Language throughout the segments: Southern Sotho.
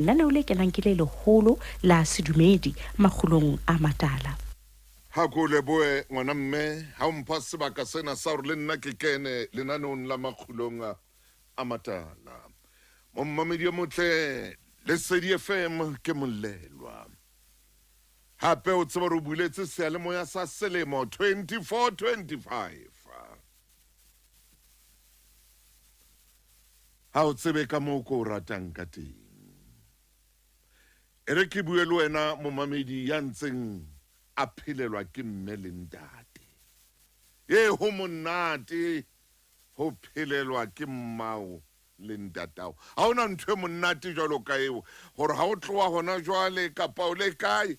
Lenaneo le kenang ke le leholo la sedumedi makgulong a matala. Ha ke o lebohe ngwana mme ha o mpha sebaka sena sa hore le nna ke kene lenaneong la makgulong a matala. Mommamedi e motle, Lesedi FM ke molelwa. Hape o tseba hore o buletse seyalemoya sa selemo 24-25. Ha o tsebe ka moo ke o ratang ka teng. E re ke bue le wena momamedi ya ntseng a phelelwa ke mme le ntate. Ee, ho monate ho phelelwa ke mmao le ntatao. Ha ho na ntho e monate jwalo ka eo, hore ha o tloha hona jwale kapa o le kae,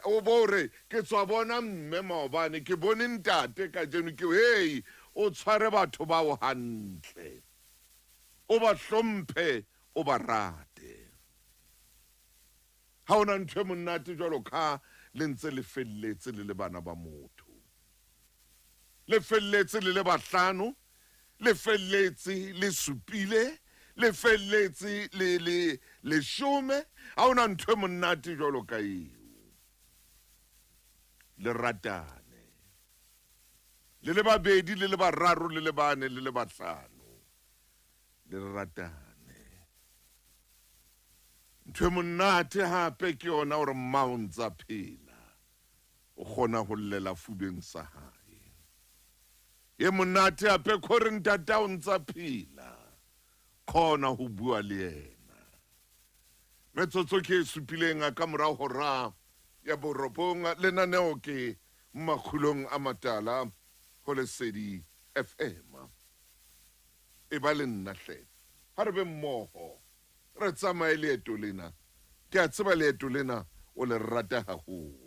o bo re, ke tswa bona mme maobane, ke bone ntate kajeno, ke hei, O tshware batho bao hantle, o ba hlomphe, o ba rate. Ha ho na ntho e monate jwalo ka le ntse le felletse le le bana ba motho. Le felletse le le bahlano, le felletse le supile, le felletse le le leshome. Ha ho na ntho e monate jwalo ka eo. Le ratane. Le le babedi, le le bararo, le le bane, le le bahlano. Le ratane. Ntho e monate hape ke yona hore mma o ntsa phela. O kgona ho llela fubeng sa hae. E monate hape khore ntata o ntsa phela. Khona ho bua le yena. Metsotso ke e supileng ka mora hora ya borobong. Lenaneo ke Makgulong a Matala ho Lesedi FM. E ba le nna hle. Ha re be mmoho re tsamaye leeto lena. Ke a tseba leeto lena o le rata haholo.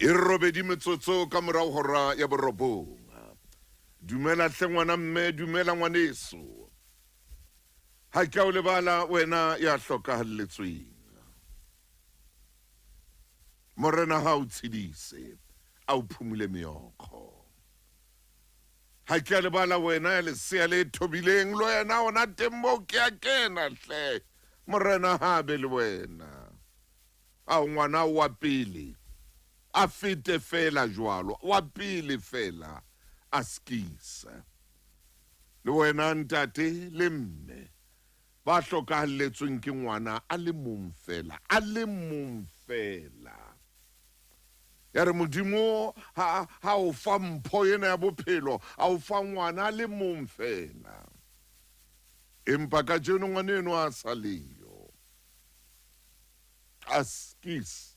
E robedi metsotso ka morago hora ya borobong. Dumela hle ngwana mme, dumela ngwaneso. Ha ke a o lebala wena ya hlokahalletsweng. Morena ha o tshedise, a o phumule meokgo. Ha ke a lebala wena ya lesea le thobileng, le wena ona teng moo ke a kena hle. Morena ha be le wena. Ao ngwana wa pele a fete feela jwalo, wa pele feela a skisa. Le wena ntate le mme ba hlokahalletsweng ke ngwana a le mong feela, a le mong feela. Ya re Modimo ha ha o fa mpho ena ya bophelo, a o fa ngwana a le mong feela. Empa kajeno ngwaneno a sa leyo. Askies.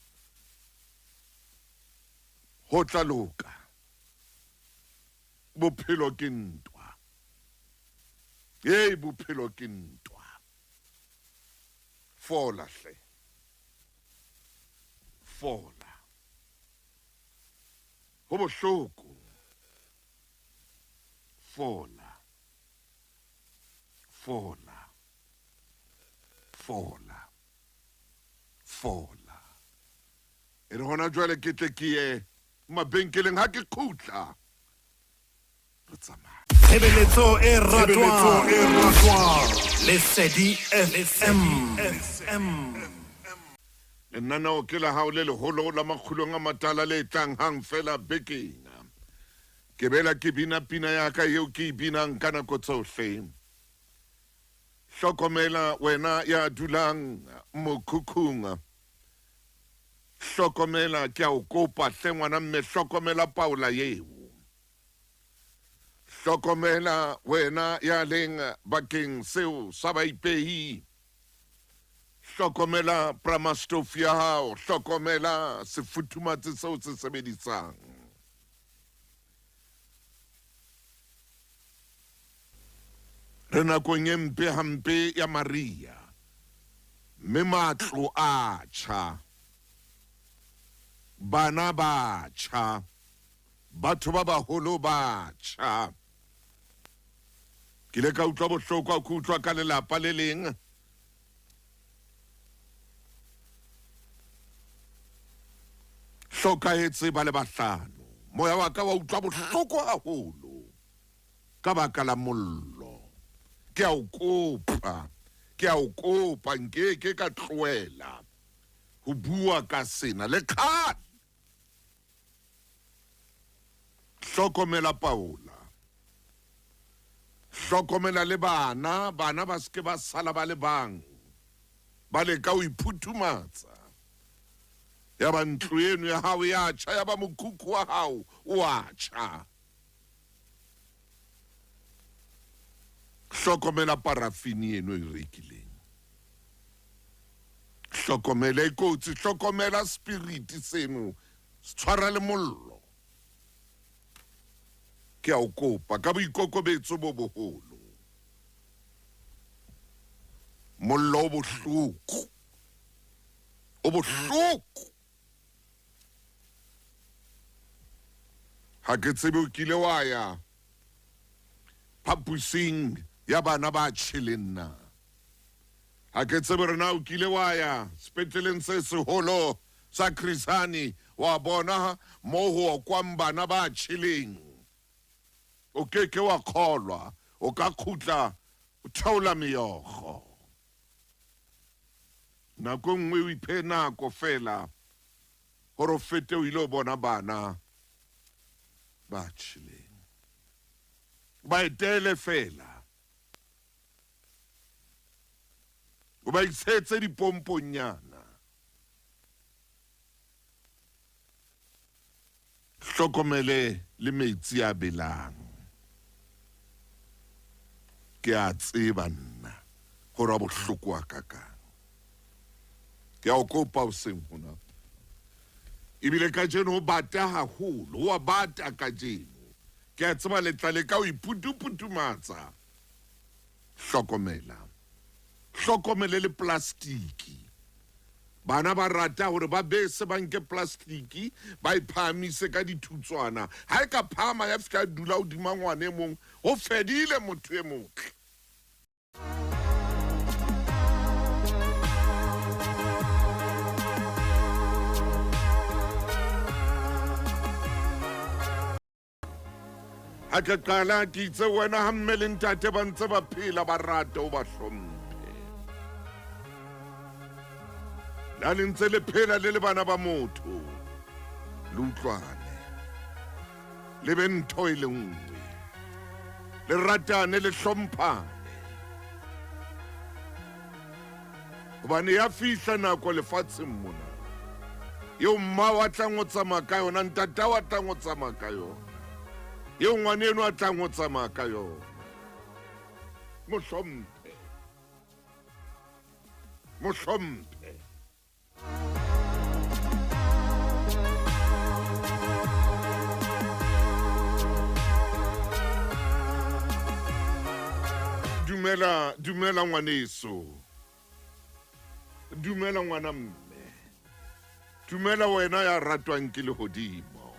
Ho tla loka. Bophelo ke ntwa. Hey, bophelo ke ntwa. Fola hle. Fola. Ho bohloko. Fola. Fola. Fola. Fola. E re hona jwale ke tle ke ye mabenkeleng ha ke khutla. Re tsamaya. Tshebeletso e ratwang Lesedi FM. Lenaneo ke la hao le leholo la makgulong a matala le tlang hang fela bekeng. Ke bela ke bina pina ya ka eo ke e binang ka nako tsohle. Hlokomela wena ya dulang mokhukhung. Hlokomela, ke a o kopa hle ngwana mme, hlokomela paola yeo. Hlokomela wena ya leng bakeng seo sa baipehi. Hlokomela pramastofu ya hao, hlokomela sefuthumatsi seo se sebedisang. Re nakong e mpe hampe ya mariha, mme matlo a tjha, bana ba tjha, batho ba baholo ba tjha. Ke ile ka utlwa bohloko ha ke utlwa ka lelapa le leng hlokahetse ba le bahlano. Moya wa ka wa utlwa bohloko haholo ka baka la mollo. Ke a o kopa, ke a o kopa, nke ke ka tlohela ho bua ka sena le kgale. Hlokomela Paola. Hlokomela le bana, bana ba se ke ba sala ba le bang. Ba leka ho iphuthumatsa. Ya ba ntlo eno ya hao ya tjha, ya ba mokhukhu wa hao o a tjha. Hlokomela parafini eno e rekileng. Hlokomela e kotsi, hlokomela spirit seno, se tshwara le mollo. Ke a o kopa ka boikokobetso bo boholo. Mollo o bohloko. O bohloko. Ha ke tsebe o kile wa ya phapusing ya bana ba tjheleng na. Ha ke tsebe hore na o kile wa ya sepetleleng se seholo sa Chris Hani wa bona mo ho okwang bana ba tjheleng. O ke ke wa kgolwa, o ka kgutla o theola meokgo. Nako e nngwe o iphe nako feela hore o fete o ile o bona bana ba tjheleng. Ba etele feela. O ba itshetse dipomponyana. Hlokomele le metsi a belang. Ke a tseba nna hore a bohloko a kakang. Ke a o kopa hoseng hona. Ebile kajeno ho bata haholo, ho a bata kajeno. Ke a tseba le tla leka ho iputuputumatsa. Hlokomela. Hlokomele le plastiki. Bana ba rata hore ba bese ba nke plastiki ba e phahamise ka dithutswana. Ha e ka phahama ya fihla ya dula hodima ngwana e mong, ho fedile motho e motle. Ha ke qala ke itse wena ha mme le ntate ba ntse ba phela ba rate o ba hlomphe. La le ntse le phela le le bana ba motho, le utlwane, le be ntho e le nngwe, le ratane, le hlomphane. Hobane ya fihla nako lefatsheng mona eo mma wa tlang ho tsamaya ka yona, ntata wa tlang ho tsamaya ka yona, eo ngwaneno a tlang ho tsamaya ka yona. Mo hlomphe, mo hlomphe. Dumela, dumela ngwaneso. Dumela ngwana mme. Dumela wena ya ratwang ke lehodimo.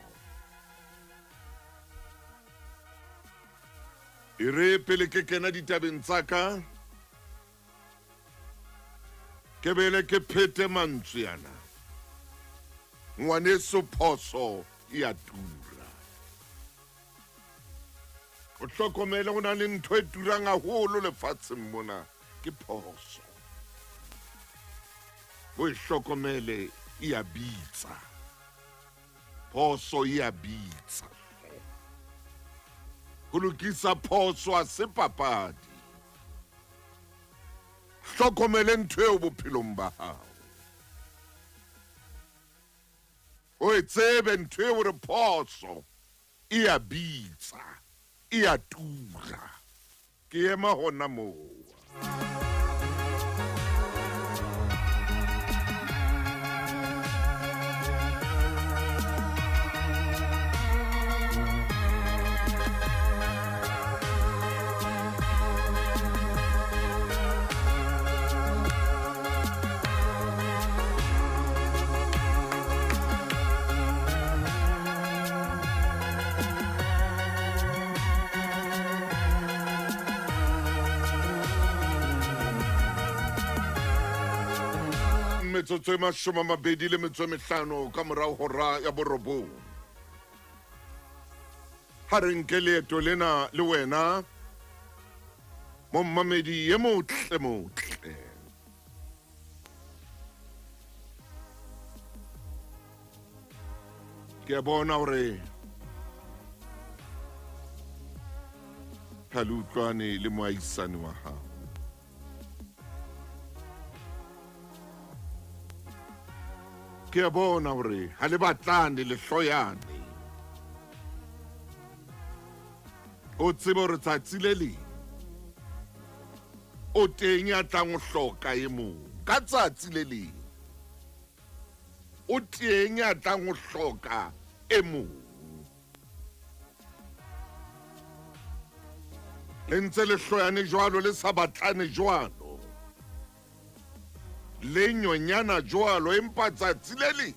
E re pele ke kena ditabeng tsa ka, ke bele ke phete mantswe ana. Ngwaneso phoso e a tura. O hlokomele ho na le ntho e turang haholo lefatsheng mona, ke phoso. O e hlokomele, e a bitsa. Phoso e a bitsa. Ho lokisa phoso ha se papadi. Hlokomele ntho eo bophelong ba hao. O e tsebe ntho eo hore phoso e a bitsa. E a tura. Ke ema hona moo. Metsotso e 25 ka morao hora ya 9. Ha re nke leeto lena le wena mommamedi e motle motle. Ke a bona hore ha le utlwane le moahisani wa hao. Ke a bona hore ha le batlane le hloyane. O tsebe hore tsatsi le leng o teng ya tlang ho hloka e mong. Ka tsatsi le leng o teng ya tlang ho hloka e mong. Le ntse le hloyane jwalo, le sa batlane jwalo, le nyonyana jwalo, empa tsatsi le leng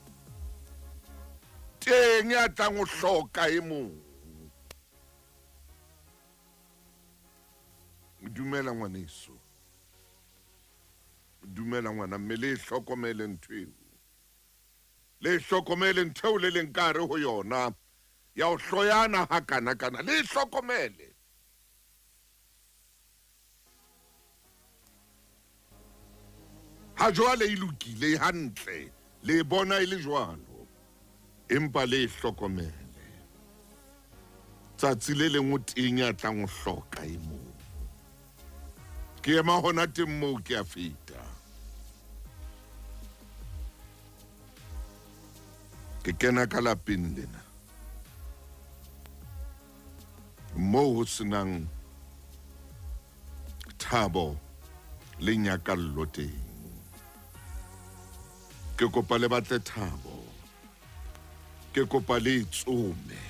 teng ya tlang ho hloka e mong. Dumela ngwaneso, dumela ngwana mme, le hlokomele ntho eo, le hlokomele ntho eo le leng ka hare ho yona ya ho hloyana hakana-kana, le hlokomele. Ha jwale e lokile hantle, le bona e le jwalo, empa le hlokomele. Tsatsi le leng o teng ya tlang ho hloka e mong. Ke ema hona teng moo, ke a feta. Ke kena ka lapeng lena moo ho senang thabo le nyakallo teng. Ke kopa le batle thabo, ke kopa le tsome,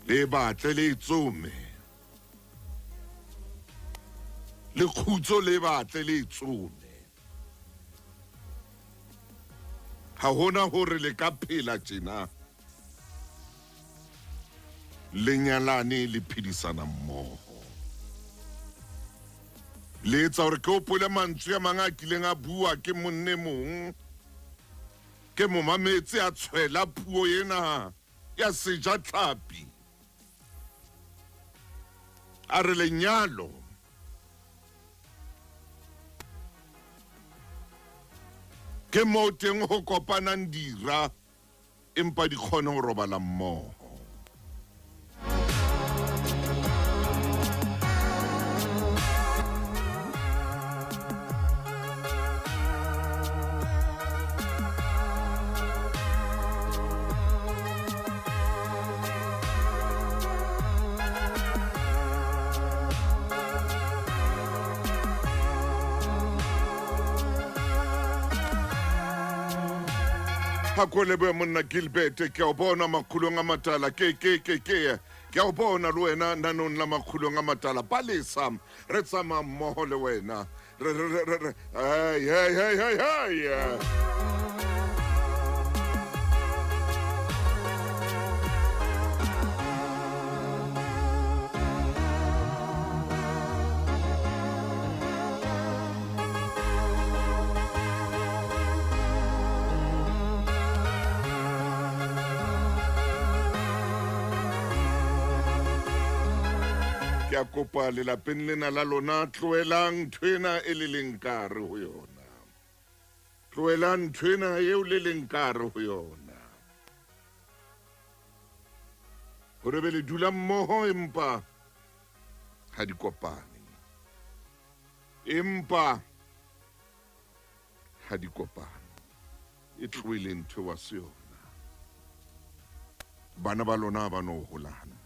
le batle le tsome, le khutso le batle le tsome. Ha hona hore le ka phela tjena le nyalane le phedisana mmoho. Le etsa hore ke hopole mantswe a mang a kileng a bua ke monne mong, ke mo mametse a tshwela puo ena ya sejatlhapi. A re lenyalo ke moo teng ho kopanang dira, empa di kgone ho robala mmoho. Ha lebohe monna Gilbert, ke a o bona makgulong a matala, ke a o bona le wena nanong la makgulong a matala. Palesa re tsamaya mmoho le wena. Re hey hey hey hey hey. Ke a kopa lelapeng lena la lona, tlohelang ntho ena e le leng ka hare ho yona. Tlohelang ntho ena eo le leng ka hare ho yona. Hore be le dula mmoho empa ha di kopane. Empa ha di kopane. E tlohele ntho wa se yona. Bana ba lona ba no hola hantle.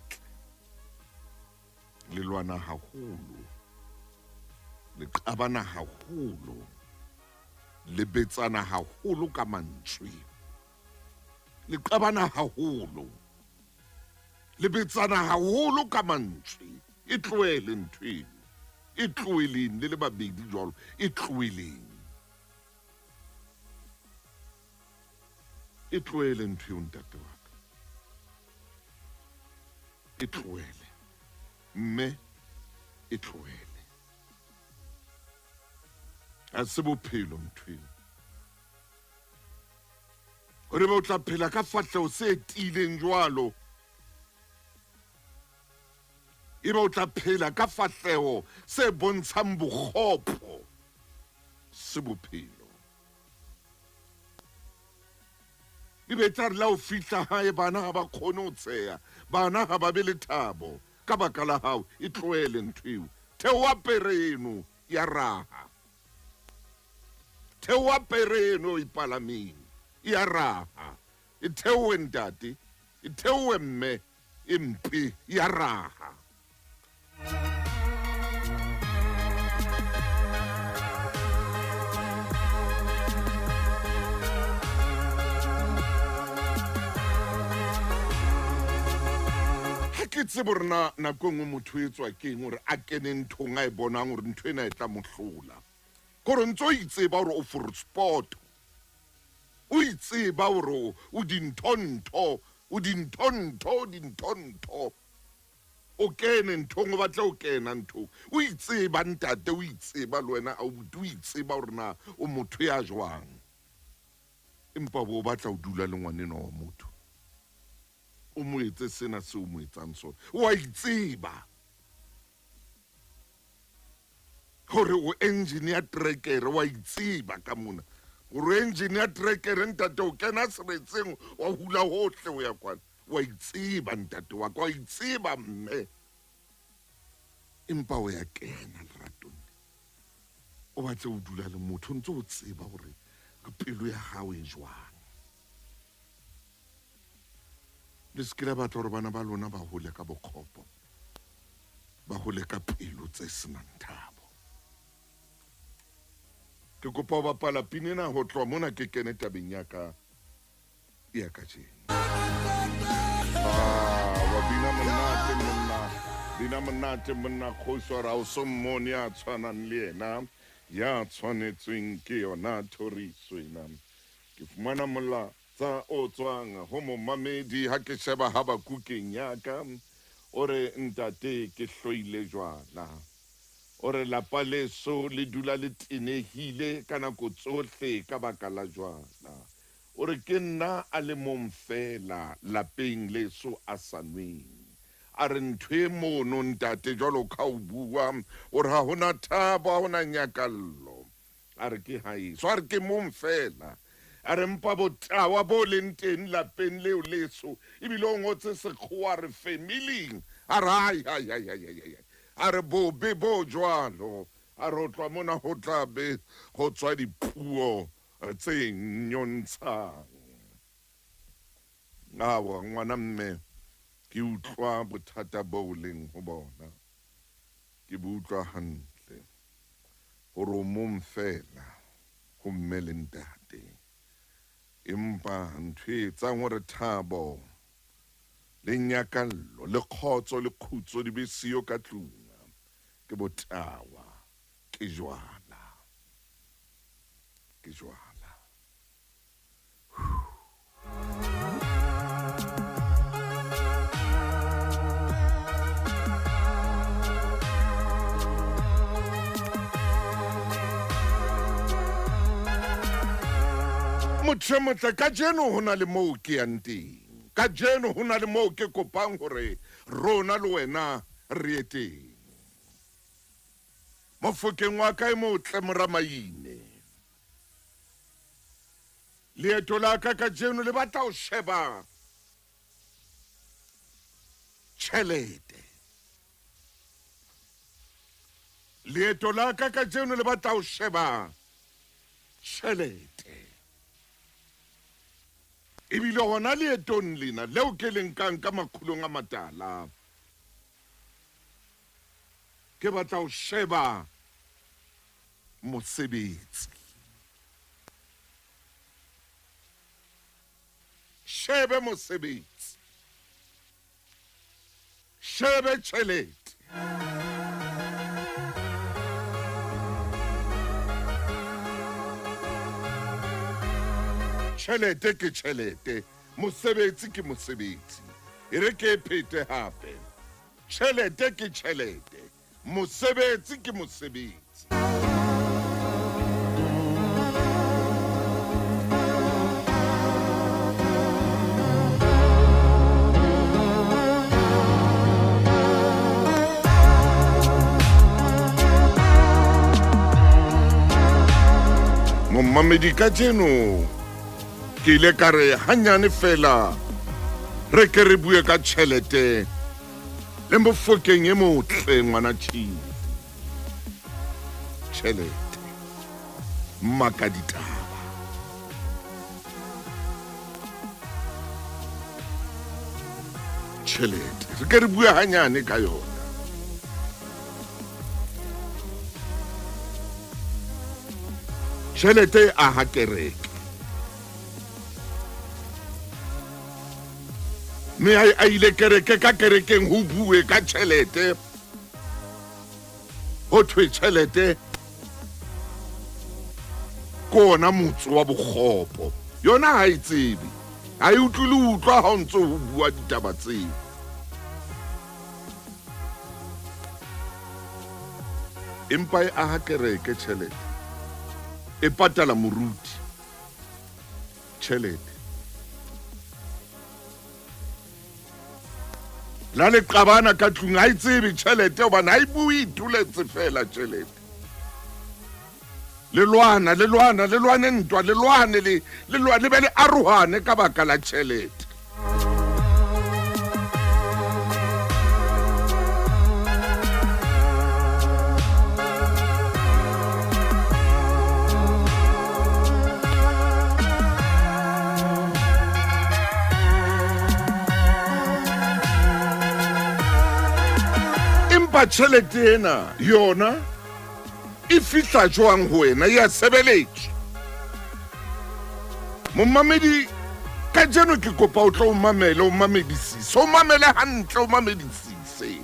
Le lwana haholo, le qabana haholo, le betsana haholo ka mantswe. Le qabana haholo, le betsana haholo ka mantswe. E tlohele ntho eno, e tloheleng le le babedi jwalo, e tloheleng. E tlohele ntho eo ntate wa ka. E tlohele. Mme e tlohele. Ha se bophelo ntho eo. Hore o tla phela ka fahleho se tiileng jwalo. Ebe o tla phela ka fahleho se bontshang bokgopo. Se bophelo. Ebe tla re la o fihla hae bana ha ba kgone ho tsheha, bana ha ba be le thabo ka baka la hao. E tlohele ntho eo. Theoha pere eno ya raha. Theoha pere eno e palameng ya raha. E theohe ntate, e theohe mme, e mpe ya raha. Ha ke tsebe hore na nako e nngwe motho o etswa ke eng hore a kene nthong a e bonang hore ntho ena e tla mo hlola. Ke hore ntso o itseba hore o for sport. O itseba hore o dintho-ntho, o dintho-ntho, o dintho-ntho. O kene nthong, o batle ho kena nthong. O itseba ntate, o itseba le wena abuti, o itseba hore na o motho ya jwang. Empa bo o batla ho dula le ngwanenwa wa motho. O mo etse sena seo o mo etsang sona. O a itseba hore o engine ya trekere, wa itseba ka mona. Hore engine ya trekere ntate, o kena seretseng, wa hula hohle ho ya kwana. Wa itseba ntate wa ka, wa itseba mme. Empa o ya kena leratong. O batle ho dula le motho, o ntse o tseba hore pelo ya hao e jwang. Le se ke la batla hore bana ba lona ba hole ka bokgopo, ba hole ka pelo tse senang thabo. Ke kopa ho bapala pina ena ho tloha mona ke kene tabeng ya ka ya kajeno. Wa bina monate monna, bina monate monna kgosi wa re ha o so mmone ya tshwanang le yena, ya tshwanetsweng ke yona thoriso ena. Ke fumana molatsa o tswang ho momamedi ha ke sheba ha ba kukeng ya ka. O re ntate ke hloile jwala. O re lapa leso le dula le tenehile ka nako tsohle ka baka la jwala. O re ke nna a le mong fela lapeng leso a sa nweng. A re ntho e mono ntate jwalo ka o bua, o re ha hona thabo, ha hona nyakallo. A re ke haeso, a re ke mong fela. A re mpa botawa bo leng teng lapeng leo leso, ebile o ngotse sekgowa re familing. A re ai ai ai ai ai ai. A re bobe bo jwalo. A re o tloha mona ho tla be ho tswa dipuo tse nyontshang. Awa ngwana mme, ke utlwa bothata bo leng ho bona. Ke bo utlwa hantle. Hore o mong fela ho mme le ntate. Empa ntho e etsang hore thabo le nyakallo le kgotso le khutso di be siyo ka tlung ke botawa, ke jwala, ke jwala. Motho e motle, kajeno ho na le moo ke yang teng. Kajeno ho na le moo ke kopang hore rona le wena re ye teng. Mofokeng wa ka e motle Moramaine. Leeto la ka kajeno le batla ho sheba tjhelete. Leeto la ka kajeno le batla ho sheba tjhelete. Ebile hona leetong lena leo ke le nkang ka makgulong a matala. Ke batla ho sheba mosebetsi. Shebe mosebetsi. Shebe tjhelete. Tjhelete ke tjhelete, mosebetsi ke mosebetsi. E re ke e phete hape. Tjhelete ke tjhelete, mosebetsi ke mosebetsi. Momamedi kajeno ke ile ka re hanyane fela re ke re bue ka tjhelete le Mofokeng e motle ngwana Chief. Tjhelete maka ditaba. Tjhelete re ke re bue hanyane ka yona. Tjhelete e aha kereke. Mme a a ile kereke ka kerekeng ho bue ka tjhelete. Ho thwe tjhelete ke ona motso wa bokgopo. Yona ha e tsebe. Ha e utlwe le utlwa ha o ntso ho bua ditaba tseo. Empa e aha kereke tjhelete. E patala moruti tjhelete. La le qabana ka tlung ha e tsebe tjhelete hobane ha e bue ituletse fela tjhelete. Le lwana, le lwana, le lwane ntwa, le lwane le le lwane le be le arohane ka baka la tjhelete. Empa tjhelete ena yona e fihla jwang ho wena? E a sebeletswa. Momamedi, kajeno ke kopa o tlo o mamele, o mamedisise, o mamele hantle, o mamedisise.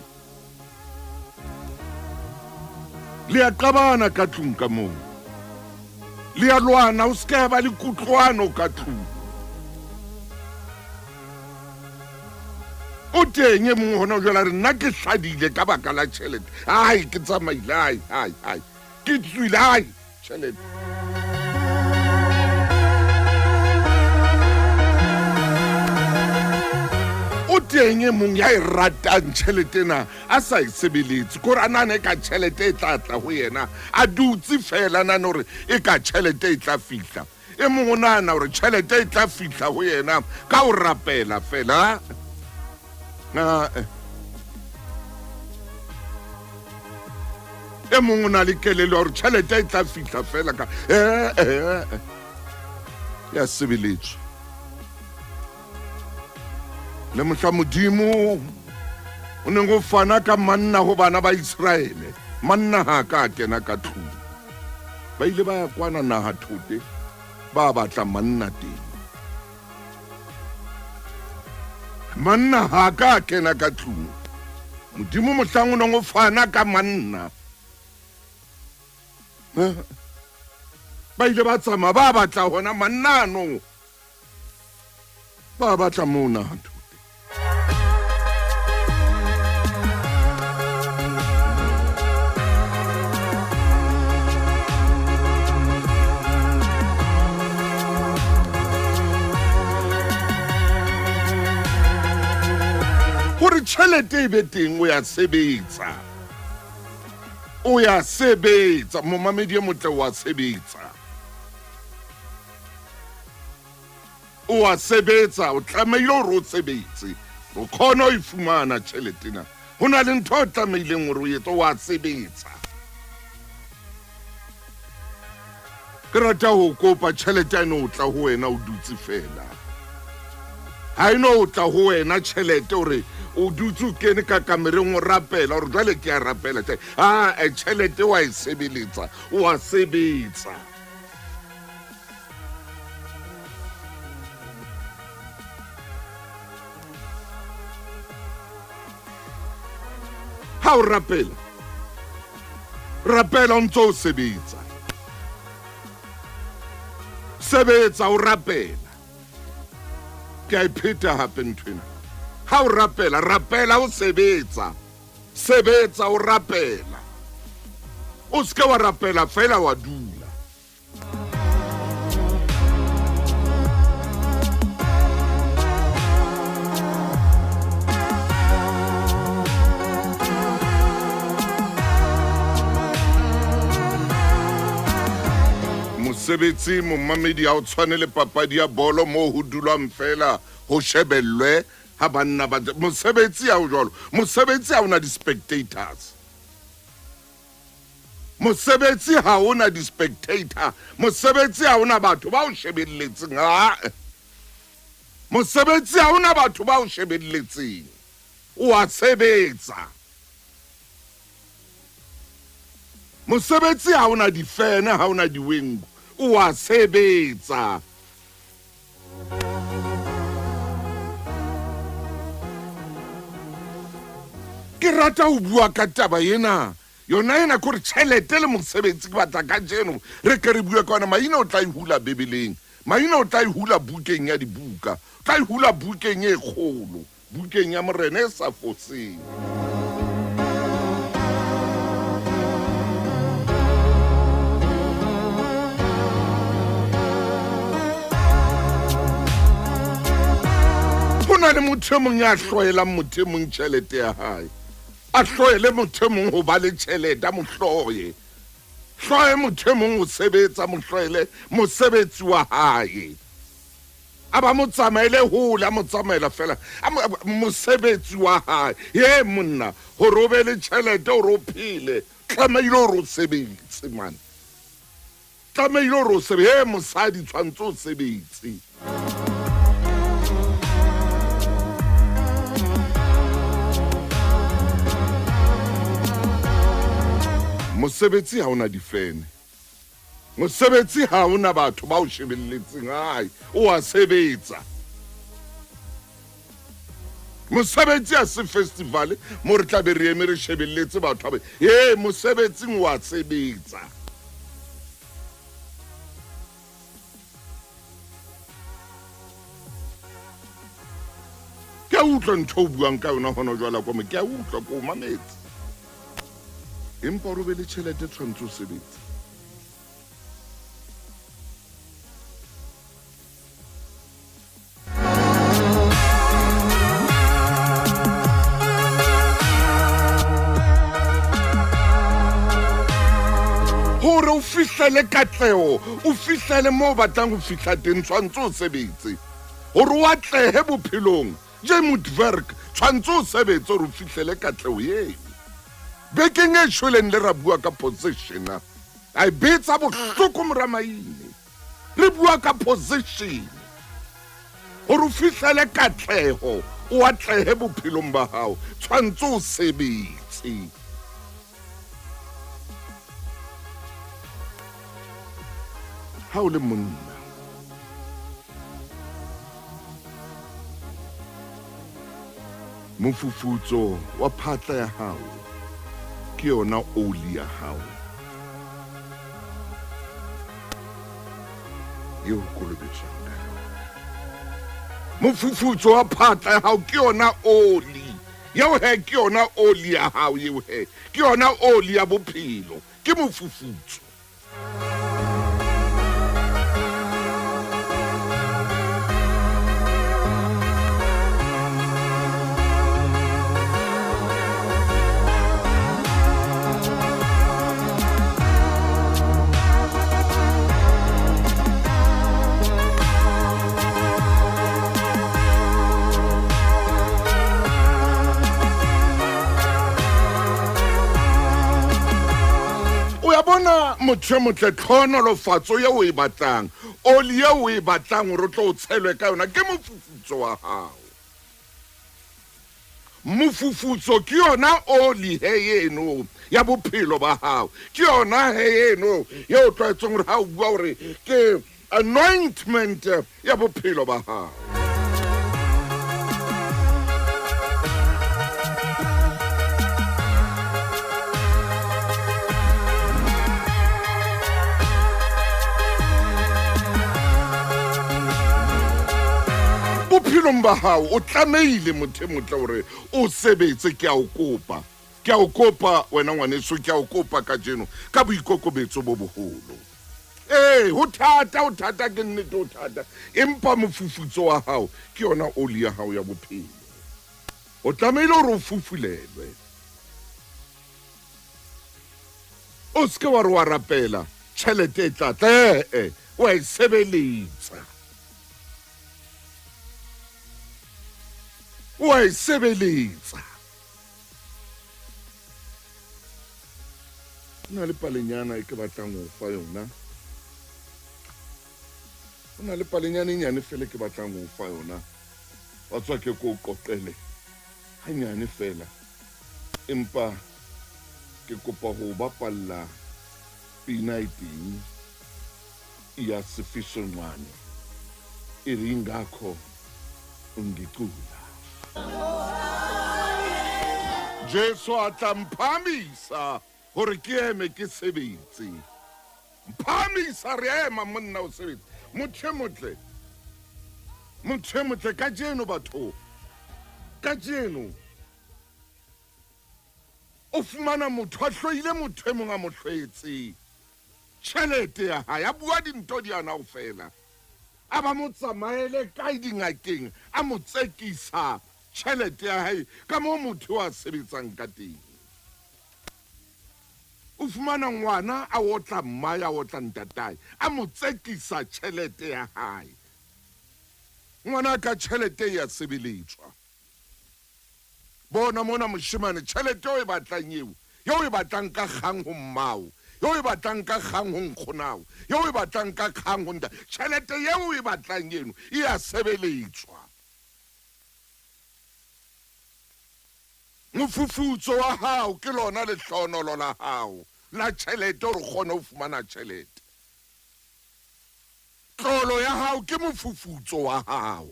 Le a qabana ka tlung ka moo. Le a lwana, o se ka ba le kutlwano ka tlung. O teng e mongwe gona jwale a re nna ke hladile ka baka la tšhelete. Ai, ke tsamaile, ai, ai, ai. Ke tswile, ai, tšhelete. O teng e mong ya e ratang tšhelete ena a sa e sebeletse, kore a nahane ka tšhelete e tla tla ho yena, a dutse fela a nahane hore e ka tšhelete e tla fihla. E mong o nahana hore tjhelete e tla fihla ho yena ka ho rapela fela. E mong o na le kelelo ya hore tjhelete e tla fihla fela ka ya sebeletswa. Le mohla Modimo o neng o fana ka manna ho bana ba Iseraele, manna ha a ka a kena ka tlung. Ba ile ba ya kwana naha thote, ba batla manna teng. Manna ha a ka a kena ka tlung. Modimo mohlang o neng o fana ka manna, ba ile ba tsamaya ba batla hona manna ano. Ba batla moo naha thote. Hore tjhelete e be teng o ya sebetsa. O ya sebetsa. Momamedi e motle o a sebetsa. O a sebetsa, o tlamehile hore o sebetse. O khone ho e fumana tjhelete ena. Ho na le ntho o tlamehileng hore o etse, o a sebetsa. Ke rata ho kopa tjhelete eno o tla ho wena o dutse fela. Ha e no tla ho wena tjhelete hore o dutse o kene ka kamereng o rapela hore jwale ke a rapela tjhe. Ah, tjhelete wa e sebeletsa, o a sebetsa. Ha o rapela, rapela o ntse o sebetsa. Sebetsa o rapela. Ke a e pheta hape nthwena. Ha o rapela, rapela o sebetsa. Sebetsa o rapela. O seke wa rapela fela wa dula. Mosebetsi momamedi ha o tshwane le papadi ya bolo moo ho dulwang fela ho shebellwe ha banna ba mosebetsi ha o jwalo. Mosebetsi ha ona di-spectators. Mosebetsi ha ona di-spectator. Mosebetsi ha ona batho ba o shebelletseng. Ha mosebetsi ha ona batho ba o shebelletseng. O a sebetsa. Mosebetsi ha ona difene, ha ona diwengu. O a sebetsa. Ke rata ho bua ka taba ena. Yona ena ke hore tjhelete le mosebetsi ke batla kajeno re ke re bue ka yona. Maina o tla e hula Bibeleng. Maina o tla e hula bukeng ya dibuka. O tla e hula bukeng e kgolo, bukeng ya Morena e sa foseng. Ho na le motho e mong ya hloelang motho e mong tjhelete ya hae. A hloele motho e mong ho ba le tjhelete, a mo hloye. Hloye motho e mong ho sebetsa, mo hloele mosebetsi wa hae. A ba mo tsamaele hole, a mo tsamaela fela mosebetsi wa hae. Ye monna, hore o be le tjhelete hore o phele, tlamehile hore o sebetse man. Tlamehile hore o sebetse. He mosadi, tshwantse o sebetse. Mosebetsi ha ona difene. Mosebetsi ha ona batho ba o shebelletseng. Hai, o a sebetsa. Mosebetsi ha se festival mo re tla be re eme re shebelletse batho ba. Ee, mosebetsing o a sebetsa. Ke a utlwa ntho o buang ka yona hona jwale kwa mo, ke a utlwa, ke o mametse. Empa hore o be le tjhelete tshwantse o sebetse. Hore o fihlele katleho, o fihlele moo o batlang ho fihla teng, tshwantse o sebetse. Hore o atlehe bophelong, je moet werk, tshwantse o sebetse hore o fihlele katleho eo. Bekeng e shweleng le ra bua ka position. A e betsa bohloko mora Maine. Re bua ka position. Hore o fihlele katleho, o atlehe bophelong ba hao, tshwantse o sebetse. Ha o le monna, mofufutso wa phatla ya hao ke yona oli ya hao eo kolobetswang ka yona. Mofufutso wa phatla ya hao ke yona oli eo he, ke yona oli ya hao eo he, ke yona oli ya bophelo, ke mofufutso. La bona motho e motle, tlhohonolofatso eo o e batlang, oli eo o e batlang hore o tlo o tshelwe ka yona ke mofufutso wa hao. Mofufutso ke yona oli he eno ya bophelo ba hao. Ke yona he eno ye o tlwaetseng hore ha o bua hore ke anointment ya bophelo ba hao. Bophelong ba hao o tlamehile motho e motle hore o sebetse. Ke a o kopa, ke a o kopa wena ngwaneso, ke a o kopa kajeno ka boikokobetso bo boholo. Ee, ho thata, ho thata, ke nnete ho thata, empa mofufutso wa hao ke yona oli ya hao ya bophelo. O tlamehile hore o fufulelwe. O se ke wa re wa rapela tjhelete e tla tla, ee, wa e sebeletsa. Wa e sebeletsa. Ho na le palenyana e ke batlang ho fa yona. Ho na le palenyana e nyane fela e ke batlang ho fa yona. Wa tswa ke ko qoqele hanyane fela. Empa ke kopa ho bapalla pina e teng ya Sifiso Ncwane e re ingakho ungicula. Jesu a tla mphahamisa hore ke eme ke sebetse. Mphahamisa re ema monna o sebetse. Motho e motle, motho e motle kajeno batho, kajeno o fumana motho a hloile motho e mong a mo hloetse tjhelete ya hae, a bua dintho di ana ofela, a ba mo tsamaele kae dingakeng, a mo tsekisa tjhelete ya hae ka moo motho a sebetsang ka teng. O fumana ngwana a otla mmae, a otla ntatae, a mo tsekisa tjhelete ya hae. Ngwana ka tjhelete e ya sebeletswa. Bona mona moshemane, tjhelete eo e batlang eo, eo e batlang ka kgang ho mmao, eo e batlang ka kgang ho nkgonao, eo e batlang ka kgang ho nta, tjhelete eo e batlang eno e ya sebeletswa. Mofufutso wa hao ke lona lehlohonolo la hao la tjhelete hore o kgone ho fumana tjhelete. Tlolo ya hao ke mofufutso wa hao.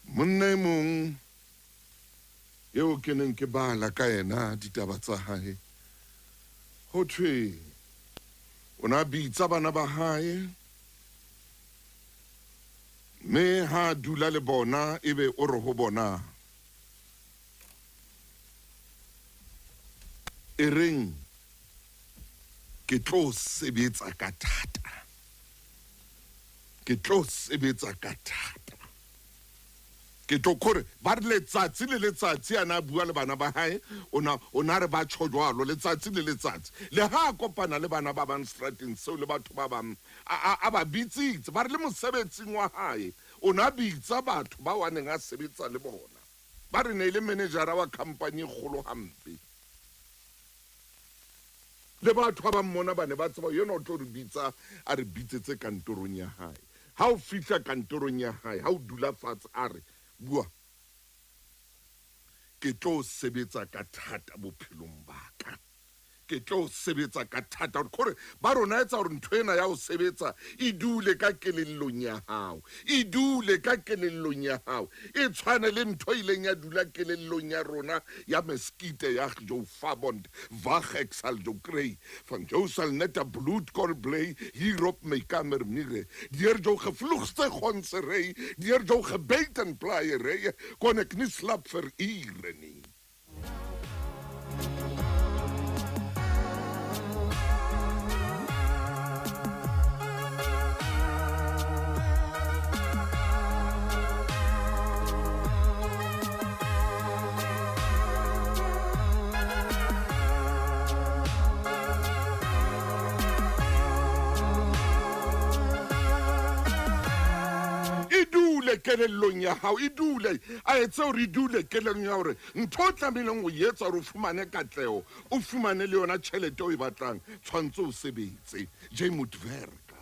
Monna e mong eo ke neng ke bala ka yena ditaba tsa hae, ho thwe o ne a bitsa bana ba hae, mme ha a dula le bona ebe o re ho bona, E reng ke tlo sebetsa ka thata, ke tlo sebetsa ka thata, ke tlo kore ba re letsatsi le letsatsi a na bua le bana ba hae, o na o na re ba tjho jwalo letsatsi le letsatsi. Le ha a kopana le bana ba bang strateng seo le batho ba bang, a ba bitsitse, ba re le mosebetsing wa hae o na bitsa batho bao a neng a sebetsa le bona, ba re ne e le manejara wa khampani e kgolo hampe. Le batho ba bang mona ba ne ba tseba yena o tlo re bitsa a re bitsetse kantorong ya hae. Ha o fihla kantorong ya hae, ha o dula fatshe a re, bua, ke tlo sebetsa ka thata bophelong ba ka. Ke tlo sebetsa ka thata. Hore ba rona etsa hore ntho ena ya ho sebetsa e dule ka kelellong ya hao. E dule ka kelellong ya hao. E tshwane le ntho e ileng ya dula kelellong ya rona ya meskite ya jou fabond wag ek sal jou kry. Van jou sal net 'n bloedkol bly hier op my kamer mure. Deur jou gevloegste gonsery, deur jou gebyt en plaaiery, kon ek nie slaap vir ure nie. E dule kelellong ya hao, e dule, a etse hore e dule kelellong ya hore ntho o tlamehileng ho etsa hore o fumane katleho, o fumane le yona tjhelete o e batlang, tshwantse o sebetse. Jy moet werk.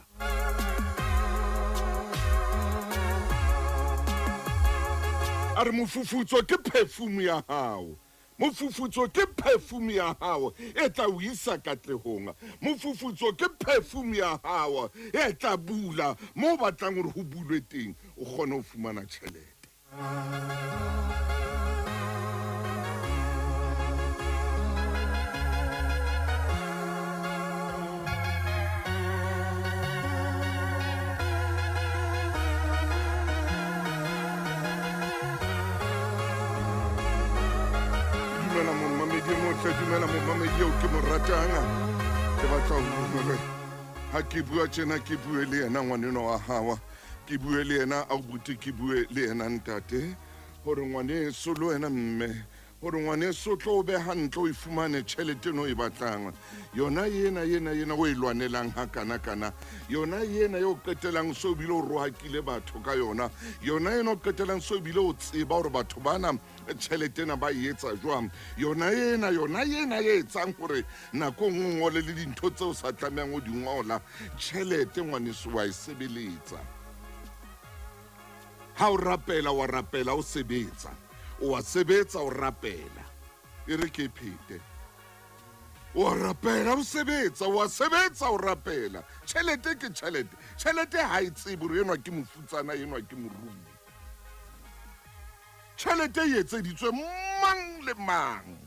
A re mofufutso ke perfume ya hao. Mofufutso ke perfume ya hao e tla o isa katlehong. Mofufutso ke perfume ya hao e tla bula mo batlang hore ho bulwe teng, o kgone ho fumana tjhelete. Dumela momamedi eo ke mo ratang, ke batla hore ha ke bua tjena ke bue le yena ngwaneno wa hao, ke bue le yena abuti, ke bue le yena ntate, hore ngwaneso le wena mme, hore ngwaneso tlo o be hantle, o e fumane tjhelete eno o e batlang, yona ena ena ena o e lwanelang hakana-kana, yona ena eo qetelang so bile o rohakile batho ka yona, yona ena o qetelang so bile o tseba hore batho bana tjhelete ena ba e etsa jwang, yona ena yona ena e etsang hore nako nngwe o ngole le dintho tseo sa tlamehang ho di ngola. Tjhelete ngwaneso wa e sebeletsa. Ha o rapela wa rapela o sebetsa, o a sebetsa o rapela, e re ke phete, o rapela o sebetsa, o a sebetsa o rapela. Tjhelete ke tjhelete, tjhelete ha e tsebe hore enwa ke mofutsana, enwa ke morui. Tjhelete e etseditswe mang le mang.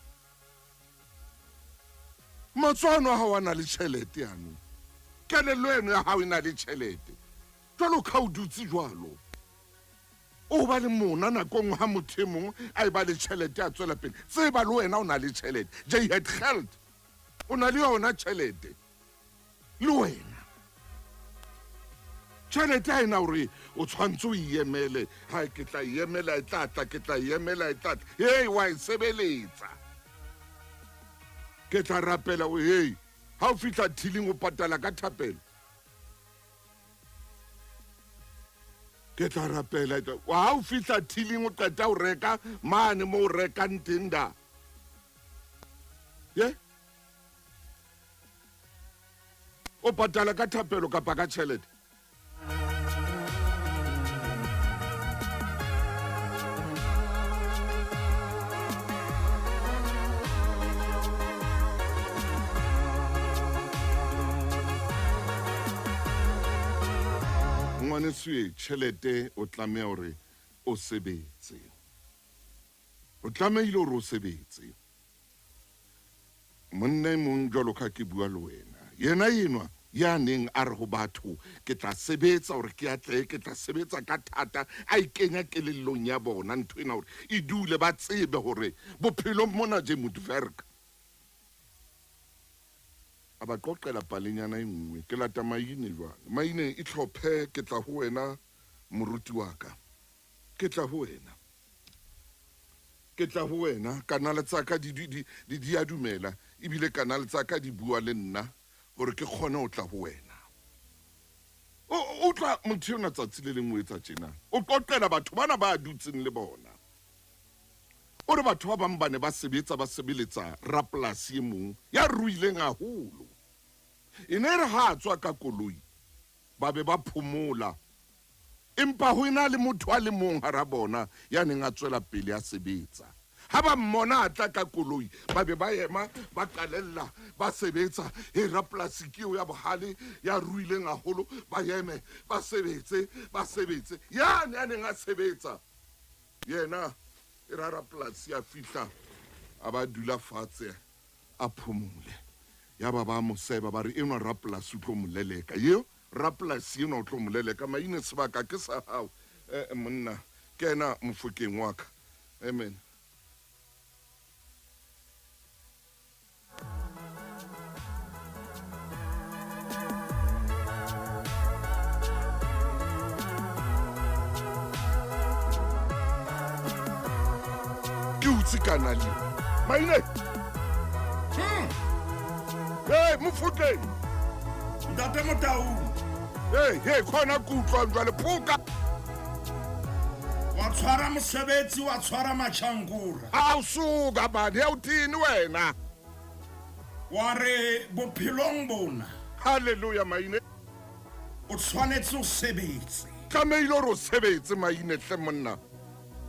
Matsoho a hao a na le tjhelete yanong, kelello eno ya hao e na le tjhelete. Jwalo ka o dutse jwalo, o ba le mona nakong ha motho e mong a e ba le tjhelete a tswela pele, tseba le wena o na le tjhelete. Jy het geld, o na le yona tjhelete le wena. Tjhelete ha ena hore o tshwantse o e emele, ha ke tla e emela e tla tla, ke tla e emela e tla tla. Hey, wa e sebeletsa. Ke tla rapela o, hey, ha o fihla thiling o patala ka thapelo. Ke tla rapela, ha o fihla thiling o qeta ho reka mane mo o rekang teng da. Ye? O patala ka thapelo kapa ka tjhelete? Ngwaneso, tjhelete o tlameha hore o sebetse, o tlamehile hore o sebetse. Monna e mong jwalo ka ke bua le wena, yena enwa ya neng a re ho batho ke tla sebetsa hore ke atlehe, ke tla sebetsa ka thata, a ikenya kelellong ya bona ntho ena hore e dule, ba tsebe hore bophelong mona je moet werk. A ba qoqela palenyana e nngwe, ke lata maine jwale. Maine e tlhophe, ke tla ho wena moruti wa ka, ke tla ho wena, ke tla ho wena. Kanale tsa ka di di a dumela, ebile kanale tsa ka di bua le nna hore ke kgone ho tla ho wena. O tla motho ena tsatsi le lengwe etsa tjena, o qoqela batho bana ba dutseng le bona. O re batho ba bang ba ne ba sebetsa, ba sebeletsa rapolasi e mong ya ruileng haholo. E ne re ha tswa ka koloi ba be ba phomola, empa ho ena le motho a le mong hara bona ya neng a tswela pele a sebetsa. Ha ba mmona a tla ka koloi ba be ba ema ba qalella ba sebetsa. He, rapolasi ke eo ya bohale ya ruileng haholo, ba eme ba sebetse ba sebetse. Yane a neng a sebetsa yena e ra rapolasi a fihla a ba dula fatshe a phomole. Ya ba ba mo seba ba re enwa rapolasi o tlo mo leleka, eo rapolasi enwa o tlo mo leleka. Maine sebaka ke sa hao, monna ke ena mofokeng wa ka. Amen. Ke utse kanale maine. Hey, mofokeng Ntate Motaung. Hey, hey, khona ke utlwang jwale phoka. Wa tshwara mosebetsi, wa tshwara matjhankura. Awusuka bani, yawuthini wena? Wa re bophelong bona. Hallelujah maine. O tshwanetse o sebetse. Tlamehile hore o sebetse maine hle monna.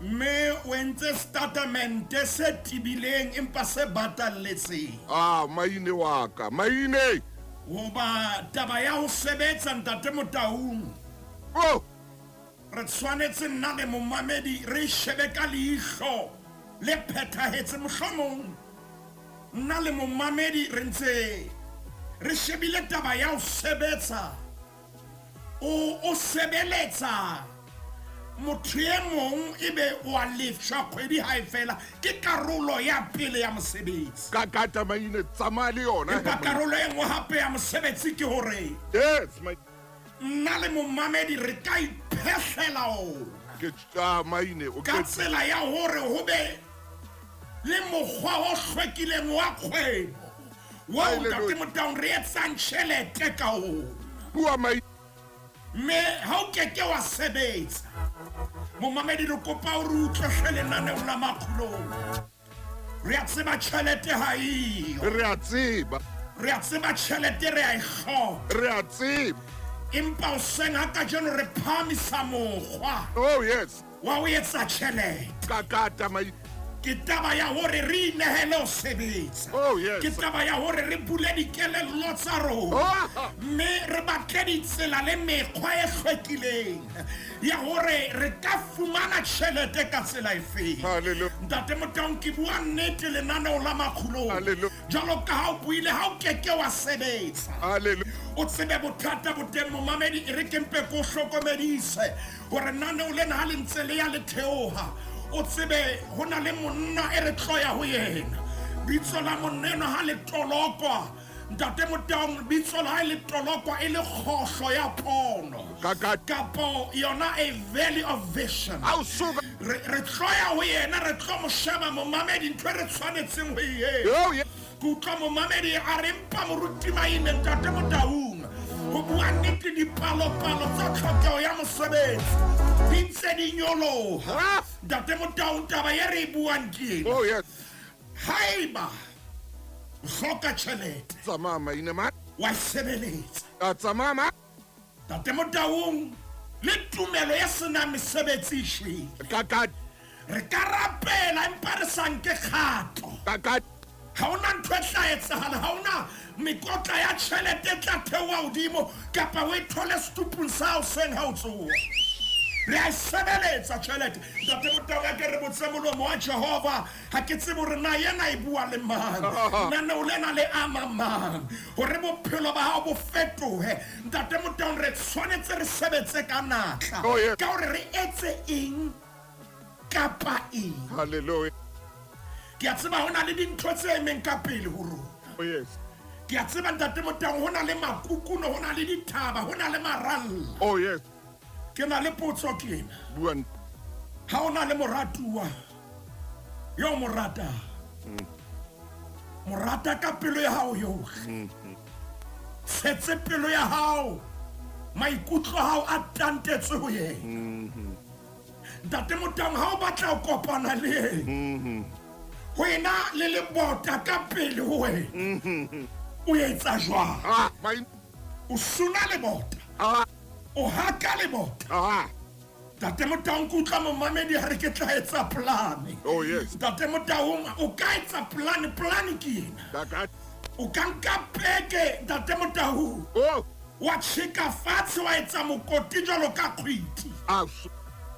Mme o entse statement se tibileng empa se batalletseng. Ah, maine wa ka, maine. Hoba taba ya ho sebetsa ntate Motaung. Oh. Re tshwanetse nna le momamedi re shebe ka leihlo le phethahetse. Mohlomong nna le momamedi re ntse re shebile taba ya ho sebetsa. O sebeletsa motho e mong ebe o a lefshwa kgwedi ha e fela. Ke karolo ya pele ya mosebetsi. Ka kata maine, tsamaya le yona. Empa karolo e nngwe hape ya mosebetsi ke hore yes, my nna le momamedi re ka iphehlela ona. Ke tsa maine o ka tsela ya hore ho be le mokgwa o hlwekileng wa kgwebo wa ntate Motaung re etsang tjhelete ka ona. Bua maine. Mme ha o keke wa sebetsa, momamedi re kopa o re utlwe lenaneo la Makgulong. Re a tseba tjhelete ha eyo. Re a tseba. Re a tseba tjhelete re a e hloka. Re a tseba. Empa hoseng ha kajeno re phahamisa mokgwa. Oh yes. Wa ho etsa tjhelete. Ka kata mai. Ke taba ya hore re inehele ho sebetsa. Oh yes. Ke taba ya hore re bule dikelello tsa rona. Oh. Mme re batle ditsela le mekgwa e hlwekileng ya hore re ka fumana tjhelete ka tsela efeng. Hallelujah. Ntate Motaung, ke bua nnete lenaneo la Makgulong. Hallelujah. Jwalo ka ha o buile, ha o keke wa sebetsa. Hallelujah. O tsebe bothata bo teng momamedi, e re ke mpe ko hlokomedise hore naneo lena ha le ntse le ya le theoha. O tsebe ho na le monna e re tlo ya ho yena. Bitso la monna enwa ha le tolokwa, ntate Motaung, bitso la hae le tolokwa e le kgohlo ya pono. Kapo yona a valley of vision. Re tlo ya ho yena, re tlo mo sheba momamedi, ntho e re tshwanetseng ho e etsa. Ke utlwa momamedi a re mpa moruti Maine, ntate Motaung, ho bua nnete dipalopalo tsa tlhokeho ya mosebetsi di ntse di nyoloha. Ntate Motaung, taba e re e buang ke ena. Oh yes. Haeba o hloka tjhelete, tsamaya maine ma, wa sebeletsa. A tsamaya ma. Ntate Motaung, le tumelo ya senang mesebetsi e shwele. Ka ka. Re ka rapela empa re sa nke kgato. Ka ka. Ha hona ntho e tla etsahala, ha hona mekotla ya tjhelete e tla theoha hodimo kapa o e thole setupung sa hao seng ha o tsoha. Re a e sebeletsa tjhelete. Ntate Motaung, a ke re botse molomo wa Jehova, ha ke tsebe hore na yena e bua le mang, lenaneo lena le ama mang, hore bophelo ba hao bo fetohe. Ntate Motaung, re tshwanetse re sebetse ka natla. Oh, yes. Ka hore re etse eng kapa eng. Hallelujah. Ke a tseba ho na le dintho tse emeng ka pele ho rona. Oh yes. Ke a tseba ntate Motaung, ho na le makukuno, ho na le dithaba, ho na le maralla. Oh yes. Ke na le potso ke ena. Buang. Ha o na le moratuwa yo mo ratang, mo rata ka pelo ya hao yohle, tshetse pelo ya hao, maikutlo a hao a tantetswe ho yena. Ntate Motaung, ha o batla ho kopana le yena, ho ena le lebota ka pele ho wena, o etsa jwang? Ah, O suna lebota. Ah. O haka lebota. Ah. Ntate Motaung, ke utlwa momamedi ha re ke tla etsa plane. Oh yes. Ntate Motaung, o ka etsa plane, plane ke ena. Ka. O ka nka peke, ntate Motaung. Oh. Wa tjheka fatshe, wa etsa mokoti jwalo ka kgwiti. Ah.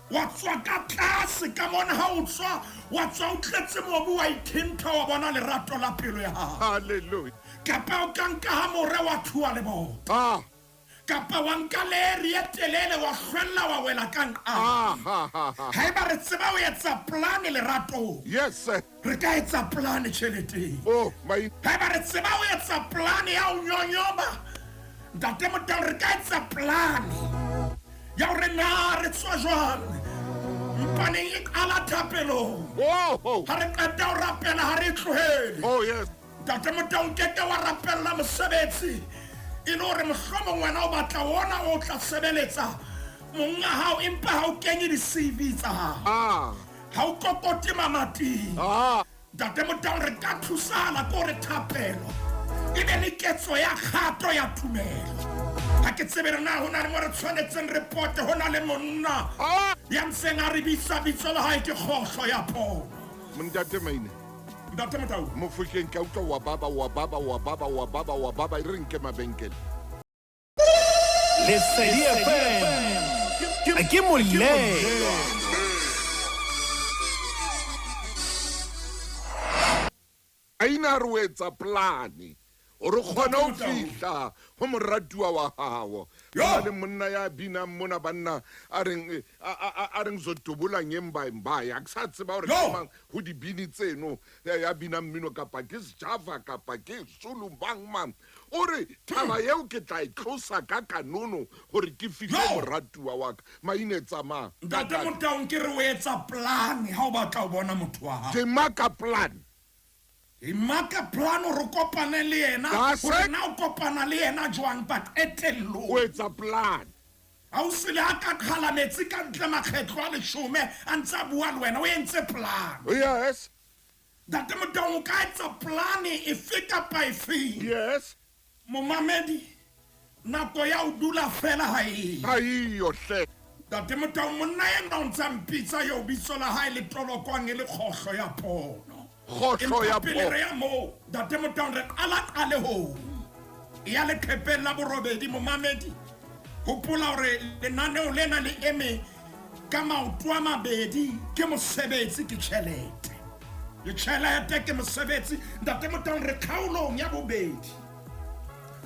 Wa tswa ka tlase ka mona, ha o tswa, wa tswa o tletse mobu, wa ithentha, wa bona lerato la pelo ya hao. Hallelujah. Kapa o ka nka hamore wa thuwa lebota. Ah. Kapa wa nka leri e telele, wa hlwella, wa wela ka nqa. Ah, ha, ha, ha. Haeba re tseba ho etsa plane leratong. Yes sir. Re ka etsa plane tjheleteng. Oh my. Haeba re tseba ho etsa plane ya ho nyonyoba, ntate Motaung, re ka etsa plane ya hore na re tswa jwang. Mpaneng e qala thapelong. Oh. Ha re qeta ho rapela, ha re tlohele. Oh yes. Ntate Motaung, ke ke wa rapella mosebetsi e le hore mohlomong wena o batla ona o tla sebeletsa Monga hao empa ha o kenye di-CV tsa hao. Ha o kokote mamating. Ntate Motaung re ka thusana ko re thapelo. E be le ketso ya kgato ya tumelo. Ha ke tsebe re na ho na le mo re tshwanetseng re pote ho na le monna. Ya ntseng a re bitsa bitso la hae ke kgohlo ya pono. Ntate Maine. Ntate Motaung. Mofokeng ka utlwa wa baba wa baba wa baba wa baba wa baba e re nke mabenkele. Lesedi FM. Ke molelo. Aina re etsa plane. O re kgona ho fihla ho moratuwa wa hao. Ho le monna ya binang mona banna a reng a reng zotobola ngemba mba ya ke sa tseba hore ke mang ho dibini tseno ya binang mmino kapa ke Sjava kapa ke Zulu bang mang. O re thaba eo ke tla e tlosa ka kanono hore ke fihle moratuwa wa ka. Maine tsamaya. Ntate Motaung ke re o etsa plan ha o batla ho bona motho wa hao. Ke maka plan. E maka plan o re kopane le yena, hore na o kopana le yena jwang but etellong. O etsa plan. Ha o sele a ka qhala metsi ka ntle makgetlo a leshome a ntse a bua le wena, o entse plan. Yes. Ntate Motaung o ka etsa plan efe kapa efe. Yes. Momamedi, nako ya ho dula fela ha e. Ha eyo hle. Ntate Motaung monna ena o ntsa mpitsa eo bitso la hae le tolokwang e le kgohlo ya pono. Kgohlo ya pele re ya moo Ntate Motaung re qala qale ho ya leqhepeng la borobedi. Momamedi, hopola hore lenaneo lena le eme ka maoto a mabedi, ke mosebetsi ke tjhelete. Le tjhelete ke mosebetsi. Ntate Motaung re kgaolong ya bobedi.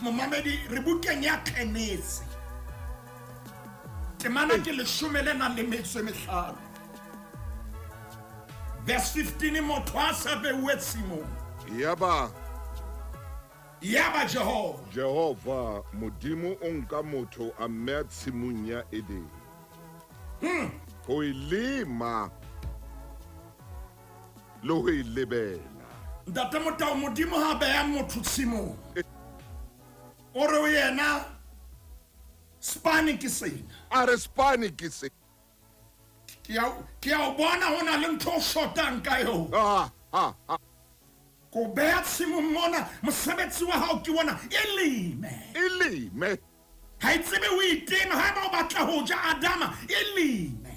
Momamedi, re bukeng ya Kgenese. Temana ke 15. Verse 15, motho a sa beuwe tshimong. Yaba Jehova. Jehova Modimo o nka motho a mmea tshimong ya Edene. Ho e lema le ho e lebela. Ntate Motaung, Modimo ha beha motho tshimong. O re ho yena spane ke sena. A re spane ke se. Ke a o bona ho na le ntho o shotang ka yona. Ko beha tshimong mona, mosebetsi wa hao ke ona, e leme. E leme. Ha e tsebe ho itema, haeba o batla ho ja Adama, e leme.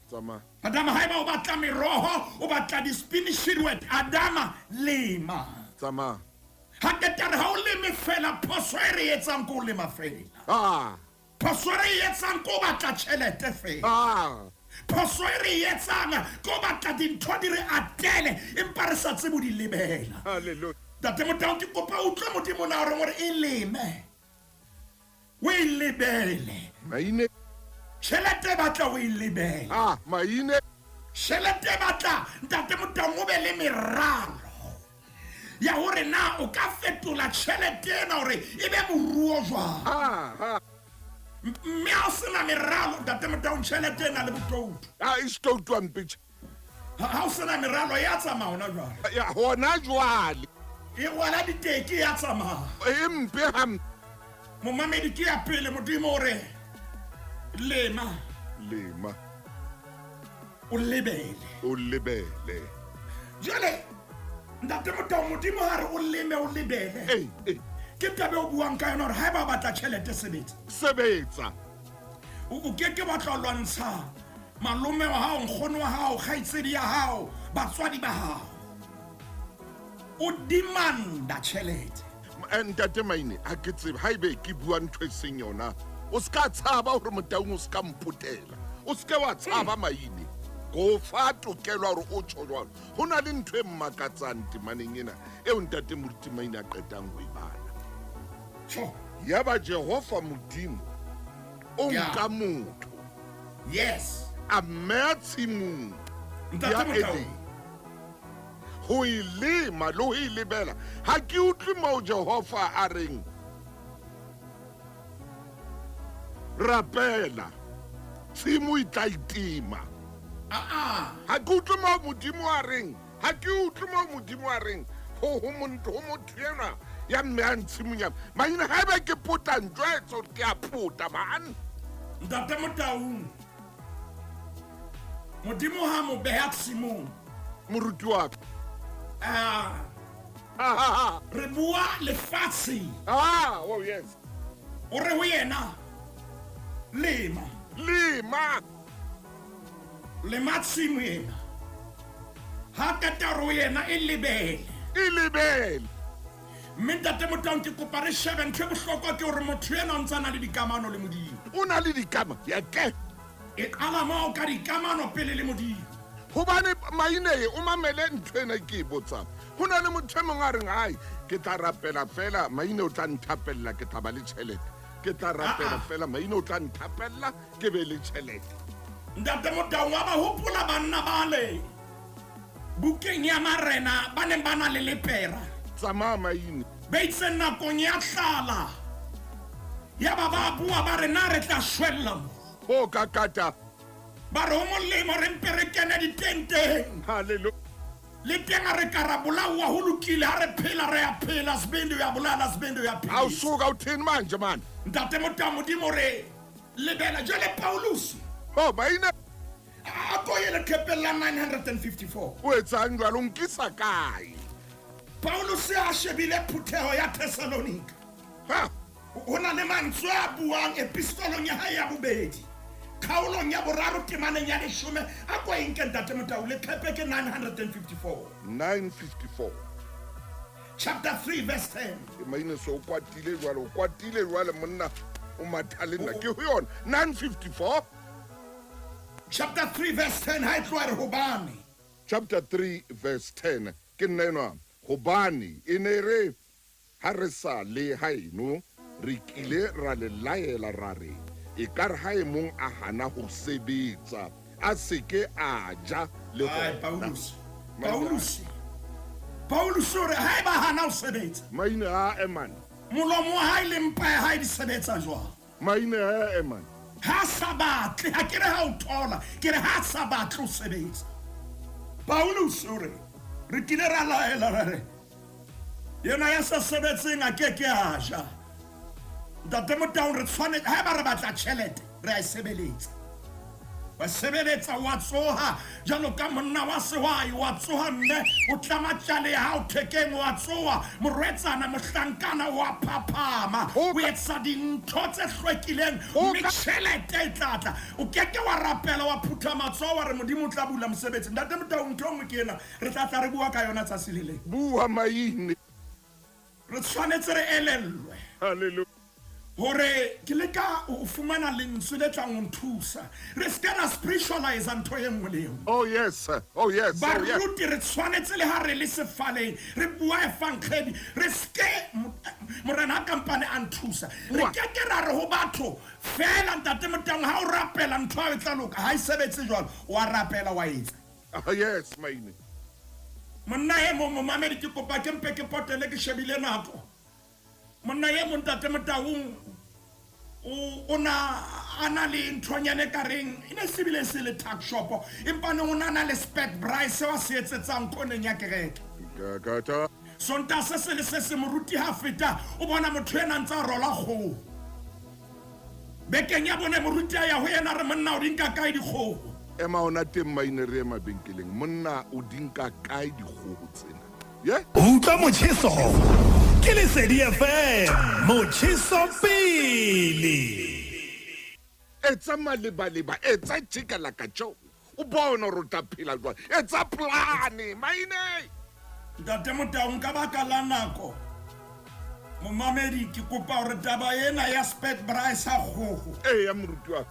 Tsamaya. Adama, haeba o batla meroho, o batla di-spinach, Adama, lema. Tsamaya. Ha qeta re ha o leme fela, phoso e re etsang ke ho lema fela. Phoso e re etsang ke ho batla tjhelete fela. Phoso e re etsang ke ho batla dintho di re atele empa re sa tsebe ho di lebela. Hallelujah. Ntate Motaung, ke kopa o utlwe Modimo na hore hore e leme. O e lebele. Maine. Tjhelete e batla o e lebele. Maine. Tjhelete e batla Ntate Motaung o be le meralo ya hore na o ka fetola tjhelete ena hore e be moruo jwang. Mme ha o sena meralo, Ntate Motaung, tjhelete ena le botoutu. E setoutu a mpitjha. Ha o sena meralo ya tsamaya hona jwale. Ya hona jwale. E rwala diteke ya tsamaya. E mpe hampe. Momamedi, ke ya pele Modimo o re lema. Lema. O lebele. O lebele. Jwale Ntate Motaung, Modimo ha re o leme o lebele. Ke taba o buang ka yona hore haeba o batla tjhelete sebetsa. Sebetsa. O ke ke batla lwantsha malome wa hao, nkgono wa hao, kgaitsedi ya hao, batswadi ba hao. O demanda tjhelete. Ntate Maine, ha ke tsebe haebe ke bua ntho e seng yona. O ska tshaba hore Motaung o ska mpotela. O ska wa tshaba Maine. Go fa tokelo hore o tjho jwalo. Ho na le ntho e mmakatsang temaneng ena eo Ntate Moruti Maine a qetang ho e bala. Yaba Jehova Modimo o nka motho. Yes. A mmeha tshimong ya Edene. Ho e lema le ho e lebela. Ha ke utlwe moo Jehova a reng rapela tshimo e tla itima. Ha ke utlwe moo Modimo a reng, ha ke utlwe moo Modimo a reng ho motho enwa ya mmehang tshimong ya. Maine haeba ke pota njwetse hore ke a pota man. Ntate Motaung, Modimo ha mo beha tshimong. Moruti wa ka. Ah. Re bua lefatshe. Ah, oh yes. O re ho yena, lema. Lema. Lema tshimo ena. Ha qeta ho yena e lebele. E lebele. Mme Ntate Motaung, ke kopa re shebe ntho e bohlokwa ke hore motho ena o ntse a na le dikamano le Modimo. O na le dikamano, ya ke. E qala moo ka dikamano pele le Modimo. Hobane maine o mamele ntho ena ke e botsang. Ho na le motho e mong a reng, ai, ke tla rapela fela, maine o tla nthapella, ke tla ba le tjhelete. Ke tla rapela fela, maine o tla nthapella, ke be le tjhelete. Ntate Motaung, wa ba hopola banna bale bukeng ya marena ba neng ba na le lepera. Tsamaya maine. Ba itse nakong ya tlala, ya ba ba bua ba re na re tla shwella mo. Ho ka kata. Ba re ho molemo re mpe re kene ditenteng. Hallelujah. Le teng a re ka ra bolawa ho lokile, ha re phela re a phela, sebindi ya bolala, sebindi ya phela. Ha o suka o thini manje man? Ntate Motaung, Modimo re lebela jwale Paulus. Oh, maine. A ko ye leqhepeng la 954. O etsang jwalo, o nkisa kae? Paulus a shebile phutheho ya Thessalonika. Ha! Ho na le mantswe a buang epistolong ya hae ya bobedi, kgaolong ya boraro temaneng ya 10. A ko e nke Ntate Motaung, leqhepe ke 954. 954. Chapter 3 verse 10. Maine so o kwatile jwale, o kwatile jwale monna, o matha le nna. Ke ho yona 954. Chapter 3 verse 10 ha e tloha re hobane. Chapter 3 verse 10 ke nna enwa. Hobane e ne re ha re sa le haeno, re kile ra le laela ra re, e ka re ha e mong a hana ho sebetsa, a se ke a ja le Ai, hona. Paulus. Paulus. Paulus o re ha eba hana ho sebetsa. Maine a eman. Molomo wa hae le mpa ya hae di sebetsa jwang? Maine a eman. Ha sa batle, ha ke re ha o thola, ke re ha sa batle ho sebetsa. Paulus o re, re kile ra laela ra re, yena ya sa sebetseng a ke ke a ja. Ntate Motaung, re tshwanetse, ha eba re batla tjhelete, re a e sebeletsa. Wa sebeletsa, wa tsoha jwalo ka monna wa sehwai, wa tsoha mme o tlama tjale ya hao thekeng, wa tsoha morwetsana, mohlankana, wa phaphama, o etsa dintho tse hlwekileng, mme tjhelete e tla tla. O keke wa rapela, wa phutha matsoho, wa re Modimo o tla bula mosebetsi. Ntate Motaung, ntho e nngwe ke ena, re tla tla re bua ka yona tsatsi le leng. Bua maine. Re tshwanetse re elellwe. Hallelujah. Hore ke leka ho fumana lentswe le tlang ho nthusa. Re se ke ra spiritualize ntho e nngwe le e nngwe. Oh yes, sir. Oh yes, oh yes. Baruti re tshwanetse le ha re le sefaleng, re bua evangelii, re se ke Morena a kampane a nthusa. Re ke ke ra re ho batho fela Ntate Motaung, ha o rapela ntho ya e tla loka, ha e sebetse jwalo, wa rapela wa etsa. Ah, yes, maine. Monna e mong momamedi, ke kopa ke mpe ke potele, ke shebile nako. Monna e mong Ntate Motaung o na a na le nthonyane ka reng, e ne se bile se le tuck shop, empa ne o na na le spec braai seo a se etsetsang khoneng ya kereke. Kakata. Sontaha se se le se se moruti ha feta, o bona motho ena ntse a rola kgoho. Bekeng ya bone moruti a ya ho yena a re, monna o di nka kae dikgoho? Ema hona teng maine re ye mabenkeleng. Monna o di nka kae dikgoho tsena? Ye? Utlwa motjheso ke Lesedi FM, motjheso pele. Etsa malebaleba, etsa tjeka tjo. O bone hore o tla phela jwang. Etsa plane, maine. Ntate Motaung, ka baka la nako, momamedi, ke kopa hore taba ena ya spec braai sa kgoho. Ee, ya moruti wa ka.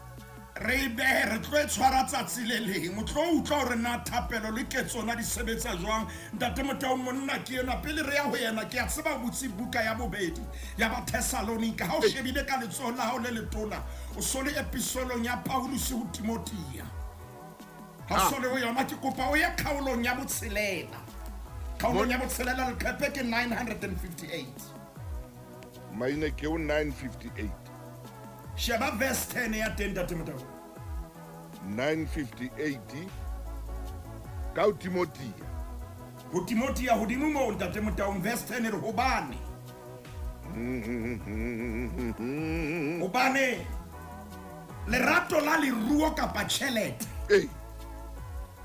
Re e behe, re tlo e tshwara tsatsi le leng. O tlo utlwa hore na thapelo le ketsona di sebetsa jwang. Ntate Motaung, monna ke enwa, pele re ya ho yena, ke a tseba o butse buka ya bobedi ya ba Thessalonika. Ha o shebile ka letsoho la hao le letona, o so le episolong ya Paulus ho Timothea. Ha o so le ho yona, ke kopa o ye kgaolong ya botshelela. Kgaolong ya botshelela leqephe ke 958. Maine ke o 958. Sheba verse 10 ya teng, Ntate Motaung. 958 ka ho Timothea. Ho Timothea hodimo moo, Ntate Motaung, verse 10 e re hobane. Hobane Lerato la leruo kapa tjhelete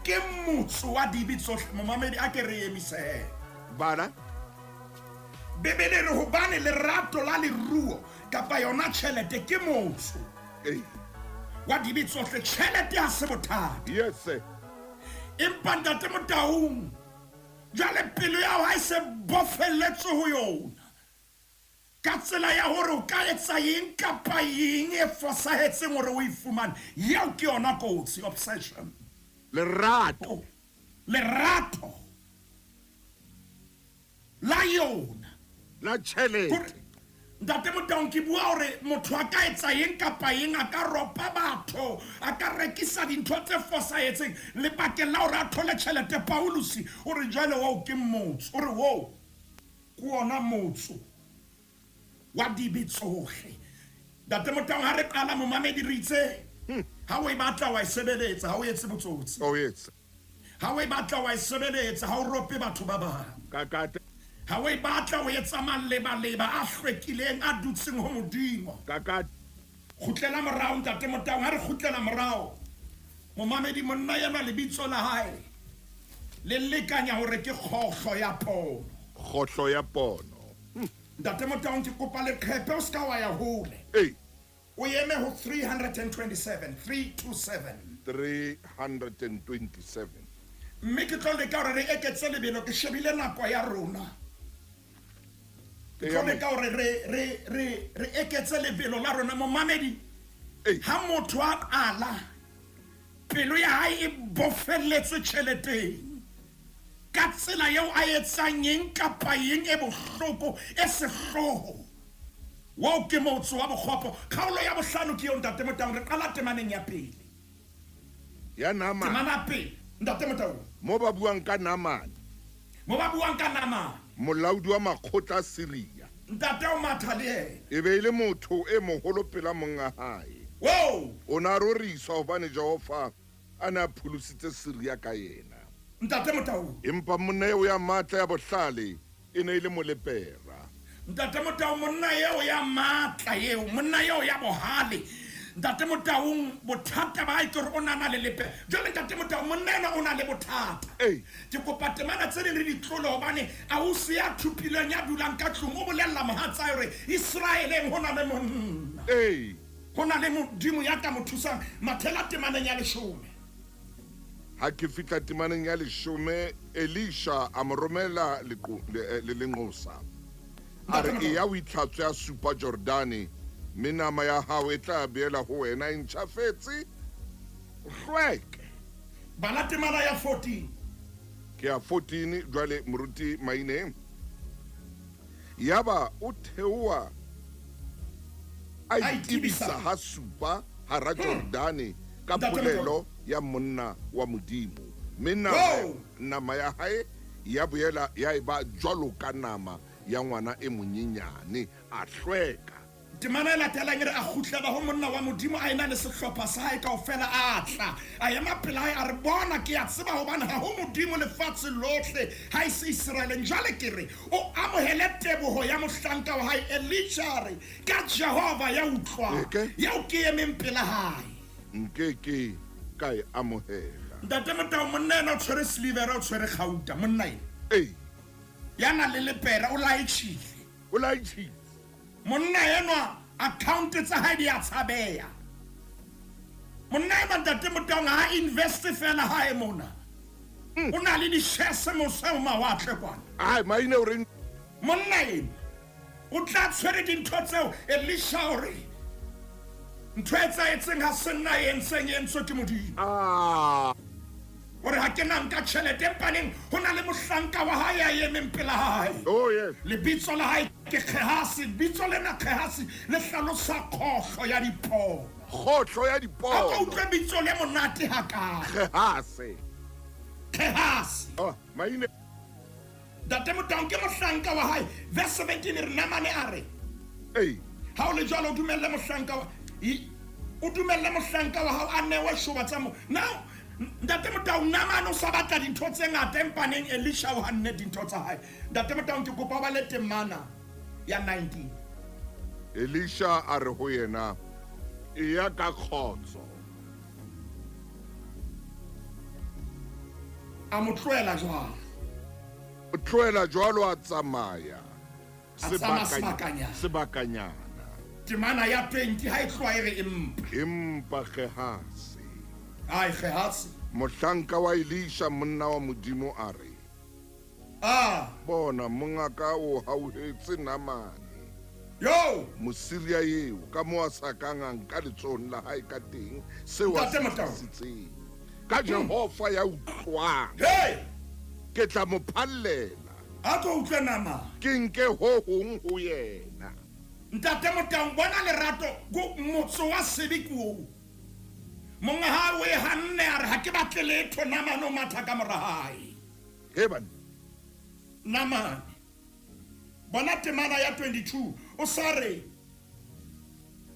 ke motso wa dibe tsohle. Momamedi, a ke re emise. Bala. Bibele re hobane lerato la leruo kapa yona tjhelete ke motso wa dibe tsohle. Tjhelete ha se bothata. Yes sir. Empa ntate Motaung, jwale pelo ya hao ha e se bofelletswe ho yona ka tsela ya hore o ka etsa eng kapa eng e fosahetseng hore o e fumane, eo ke yona kotsi, obsession. Lerato. Lerato la yona. La tjhelete. Ntate Motaung, ke bua hore motho a ka etsa eng kapa eng, a ka ropa batho, a ka rekisa dintho tse fosahetseng lebakeng la hore a thole tjhelete. Paulus o re jwale oo ke motso, o re oo ke ona motso wa dibe tsohle. Ntate Motaung, ha re qala momamedi re itse ha o e batla wa e sebeletsa, ha o etse botsotsi. O etse. Ha o e batla wa e sebeletsa, ha o rope batho ba bang. Kakate. Ha o e batla o etsa malebaleba a hlwekileng a dutseng ho Modimo. Kakate. Kgutlela morao ntate Motaung, ha re kgutlela morao. Momamedi, monna yena lebitso la hae le lekanya hore ke kgohlo ya pono. Kgohlo ya pono. Ntate Motaung, ke kopa leqhepe o ska wa ya hole. O eme ho 327, 327. 327. Mme ke tlo leka hore re eketse lebelo, ke shebile nako ya rona. Ke tlo leka hore re eketse lebelo la rona momamedi. Ha motho a qala pelo ya hae e bofelletswe tjheleteng ka tsela eo a etsang eng kapa eng e bohloko e sehloho, oo ke motso wa bokgopo. Kgaolo ya bohlano ke eo ntate Motaung, re qala temaneng ya pele. Ya Naamane. Temana pele ntate Motaung. Mo ba buang ka Naamane. Mo ba buang ka Naamane. Molaodi wa makgotla a Siria. Ntate o matha le yena. E be e le motho e moholo pela monga hae. Wow. O na roriswa hobane Jehova a ne a pholositse Siria ka yena. Ntate Motaung. Empa monna eo ya matla ya bohlale e ne e le molepera. Ntate Motaung, monna eo ya matla eo, monna eo ya bohale. Ntate Motaung, bothata ba hae ke hore o nana le lepe. Jwale ntate Motaung, monna ena o na le bothata. Ke kopa temana tse ding re di tlole hobane ausi ya thupileng ya dulang ka tlung o bolella mohatsae hore Israeleng ho na le monna. Ho na le Modimo ya ka mo thusang. Mathela temaneng ya 10. Ha ke fihla temaneng ya 10, Elisha a mo romela le lenqosa. A re, eya o itlhatswe a supa Jordane, mme nama ya hao e tla beela ho wena e ntjhafetse, o hlweke. Bala temana ya 14. Ke ya 14 jwale moruti Maine. Yaba o theoha a itebisa ha supa hara Jordane ka polelo ya monna wa Modimo. Mme nama ya hae ya boela ya eba jwalo ka nama ya ngwana e monyenyane, a hlweka. Temana e latelang e re a kgutlela ho monna wa Modimo a ena le sehlopha sa hae kaofela, a tla a ema pela hae a re, bona ke a tseba hobane ha ho Modimo lefatshe lohle ha e se Israeleng. Jwale ke re o amohele teboho ya mohlanka wa hae Elisha, re ka Jehova ya utlwa eo ke emeng pela hae. Nke ke ka e amohela. Ntate Motaung, monna ena o tshwere silivera, o tshwere kgauta, monna ena. Ya na le lepera, o laetjhile. O laetjhile. Monna enwa account tsa hae di a tshabeha. Monna enwa ntate Motaung ha invest fela hae mona. O na le di-shares mose ho mawatle kwana. Ai, maine o reng? Monna enwa o tla tshwere dintho tseo. Elisha o re ntho e etsahetseng ha se nna e entseng, e entswe ke Modimo. Hore ha ke na nka tjhelete, empa neng ho na le mohlanka wa hae ya emeng pela hae. Oh yes. Lebitso la hae ke Gehasi. Lebitso lena Gehasi le hlalosa kgohlo ya dipono. Kgohlo ya dipono. Ha ke utlwe bitso le monate hakae. Gehasi. Gehasi. Oh, maine. Ntate Motaung ke mohlanka wa hae. Verse 17 re Naamane a re. Ha o le jwalo o dumelle mohlanka wa o dumelle mohlanka wa hao a newe shoba tsa mo. Now Ntate Motaung, Naamane o sa batla dintho tse ngata, empa neng Elisha o hanne dintho tsa hae. Ntate Motaung, ke kopa o bale temana ya 19. Elisha a re ho yena, Eya ka kgotso. A mo tlohela jwalo. O tlohela jwalo a tsamaya. A tsamaya sebakanyana. Sebakanyana. Temana ya 20 ha e tloha e re empa. Empa Gehasi. Ai Gehasi. Mohlanka wa Elisha monna wa Modimo a re. Ah. Bona mongaka o hauhetse Namane. Yo! Mosiria eo ka moo a sa kang a nka letsohong la hae ka teng seo a Ntate se Motau. tlisitseng. Ka Jehova ya utlwang. Hey! Ke tla mo phallela. A ko utlwe nama. Ke nke ho hong ho yena. Ntate Motau bona lerato go motso wa sebe ke oo. Monga hae o e hanne a re ha ke batle letho Namane o matha ka mora hae. He banna. Namane. Bona temana ya 22 o sa re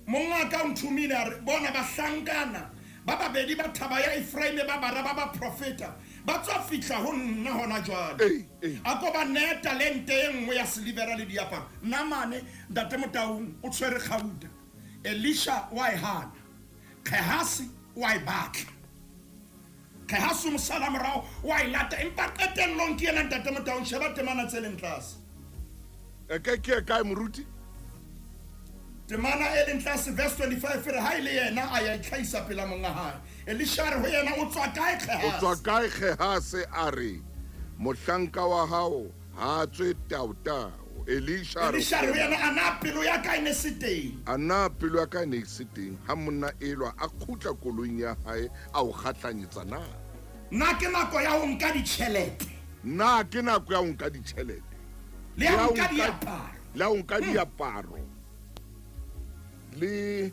mongaka o nthomile a re bona bahlankana ba babedi ba thaba ya Efraime ba bara ba baprofeta ba tswa fihla ho nna hona jwale. Ei, ei. A ko ba neya talente e nngwe ya silivera le diaparo. Namane ntate Motaung o tshwere kgauta. Elisha wa e hana. Gehasi wa e batla. Gehasi o mo sala morao wa e lata empa qetellong ke yena ntate Motaung sheba temana tse leng tlase. E ke ke kae moruti? Temana e leng tlase verse 25 re ha ile yena a ya itlhahisa pela monga hae. Elisha a re ho yena o tswa kae O tswa Gehasi? kae Gehasi a re mohlanka wa hao ha a tswe taotao. Elisha a re Elisha a re ho yena a na pelo ya ka e ne se teng. A na pelo ya ka e ne e se teng ha monna elwa a kgutla koloing ya hae a o kgahlanyetsa na? Na ke nako ya ho nka ditjhelete? Na ke nako ya ho nka ditjhelete? Le ya ho nka diaparo. Le ya ho nka diaparo. Le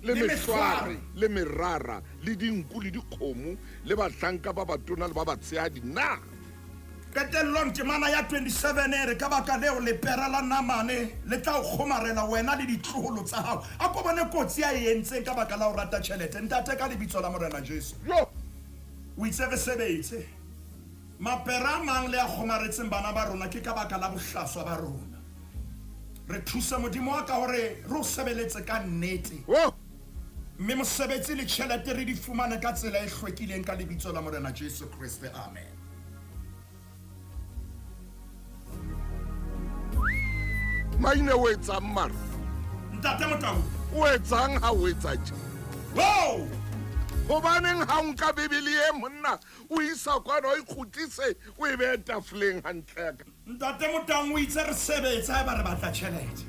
Le mehlware, mehlware. le merara, le dinku le dikgomo, le bahlanka ba batona le ba batshehadi na? Qetellong temana ya 27 e re ka baka leo lepera la Namane le tla o kgomarela wena le ditloholo tsa hao. A ko bone kotsi a e entseng ka baka la ho rata tjhelete. Ntate ka lebitso la Morena Jesu. Yo! O itse re sebetse. Mapera a mang le a kgomaretseng bana ba rona ke ka baka la bohlaswa ba rona. Re thuse Modimo wa ka hore re o sebeletse ka nnete. Wo! Mme mosebetsi le tjhelete re di fumane ka tsela e hlwekileng ka lebitso la Morena Jesu Kreste. Amen. Maine o etsang mara? Ntate Motau. O etsang ha o etsa tje? Wow! Hobaneng ha o nka Bibele e monna o isa kwana o e kgutlise o e behe tafoleng hantle ya ka? Ntate Motau o itse re sebetse haeba re batla tjhelete.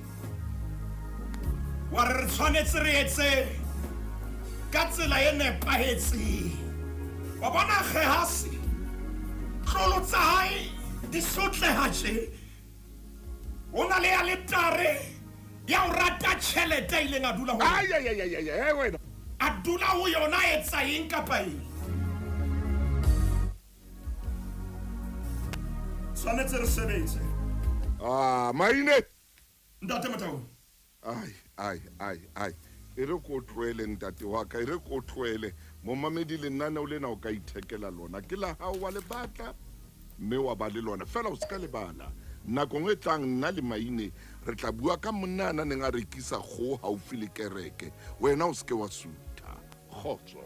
Wa re re tshwanetse re etse ka tsela e nepahetseng. Wa bona Gehasi, tlolo tsa hae di sotleha tje. O na le aletare ya ho rata tjhelete a ileng a dula ho yona. Ai, ai, ai, ai, ai, ai, wena. A dula ho yona a etsa eng kapa eng. Tshwanetse re sebetse. Ah, Maine. Ntate Motau. Ai, ai, ai, ai. E re ko tlohele ntate wa ka, e re ko tlohele. Momamedi lenaneo lena o ka ithekela lona. Ke la hao wa le batla, mme wa ba le lona. Feela o se ka lebala. Nakong e tlang nna le Maine re tla bua ka monna a neng a rekisa kgoho haufi le kereke. Wena o se ke wa sutha. Kgotso.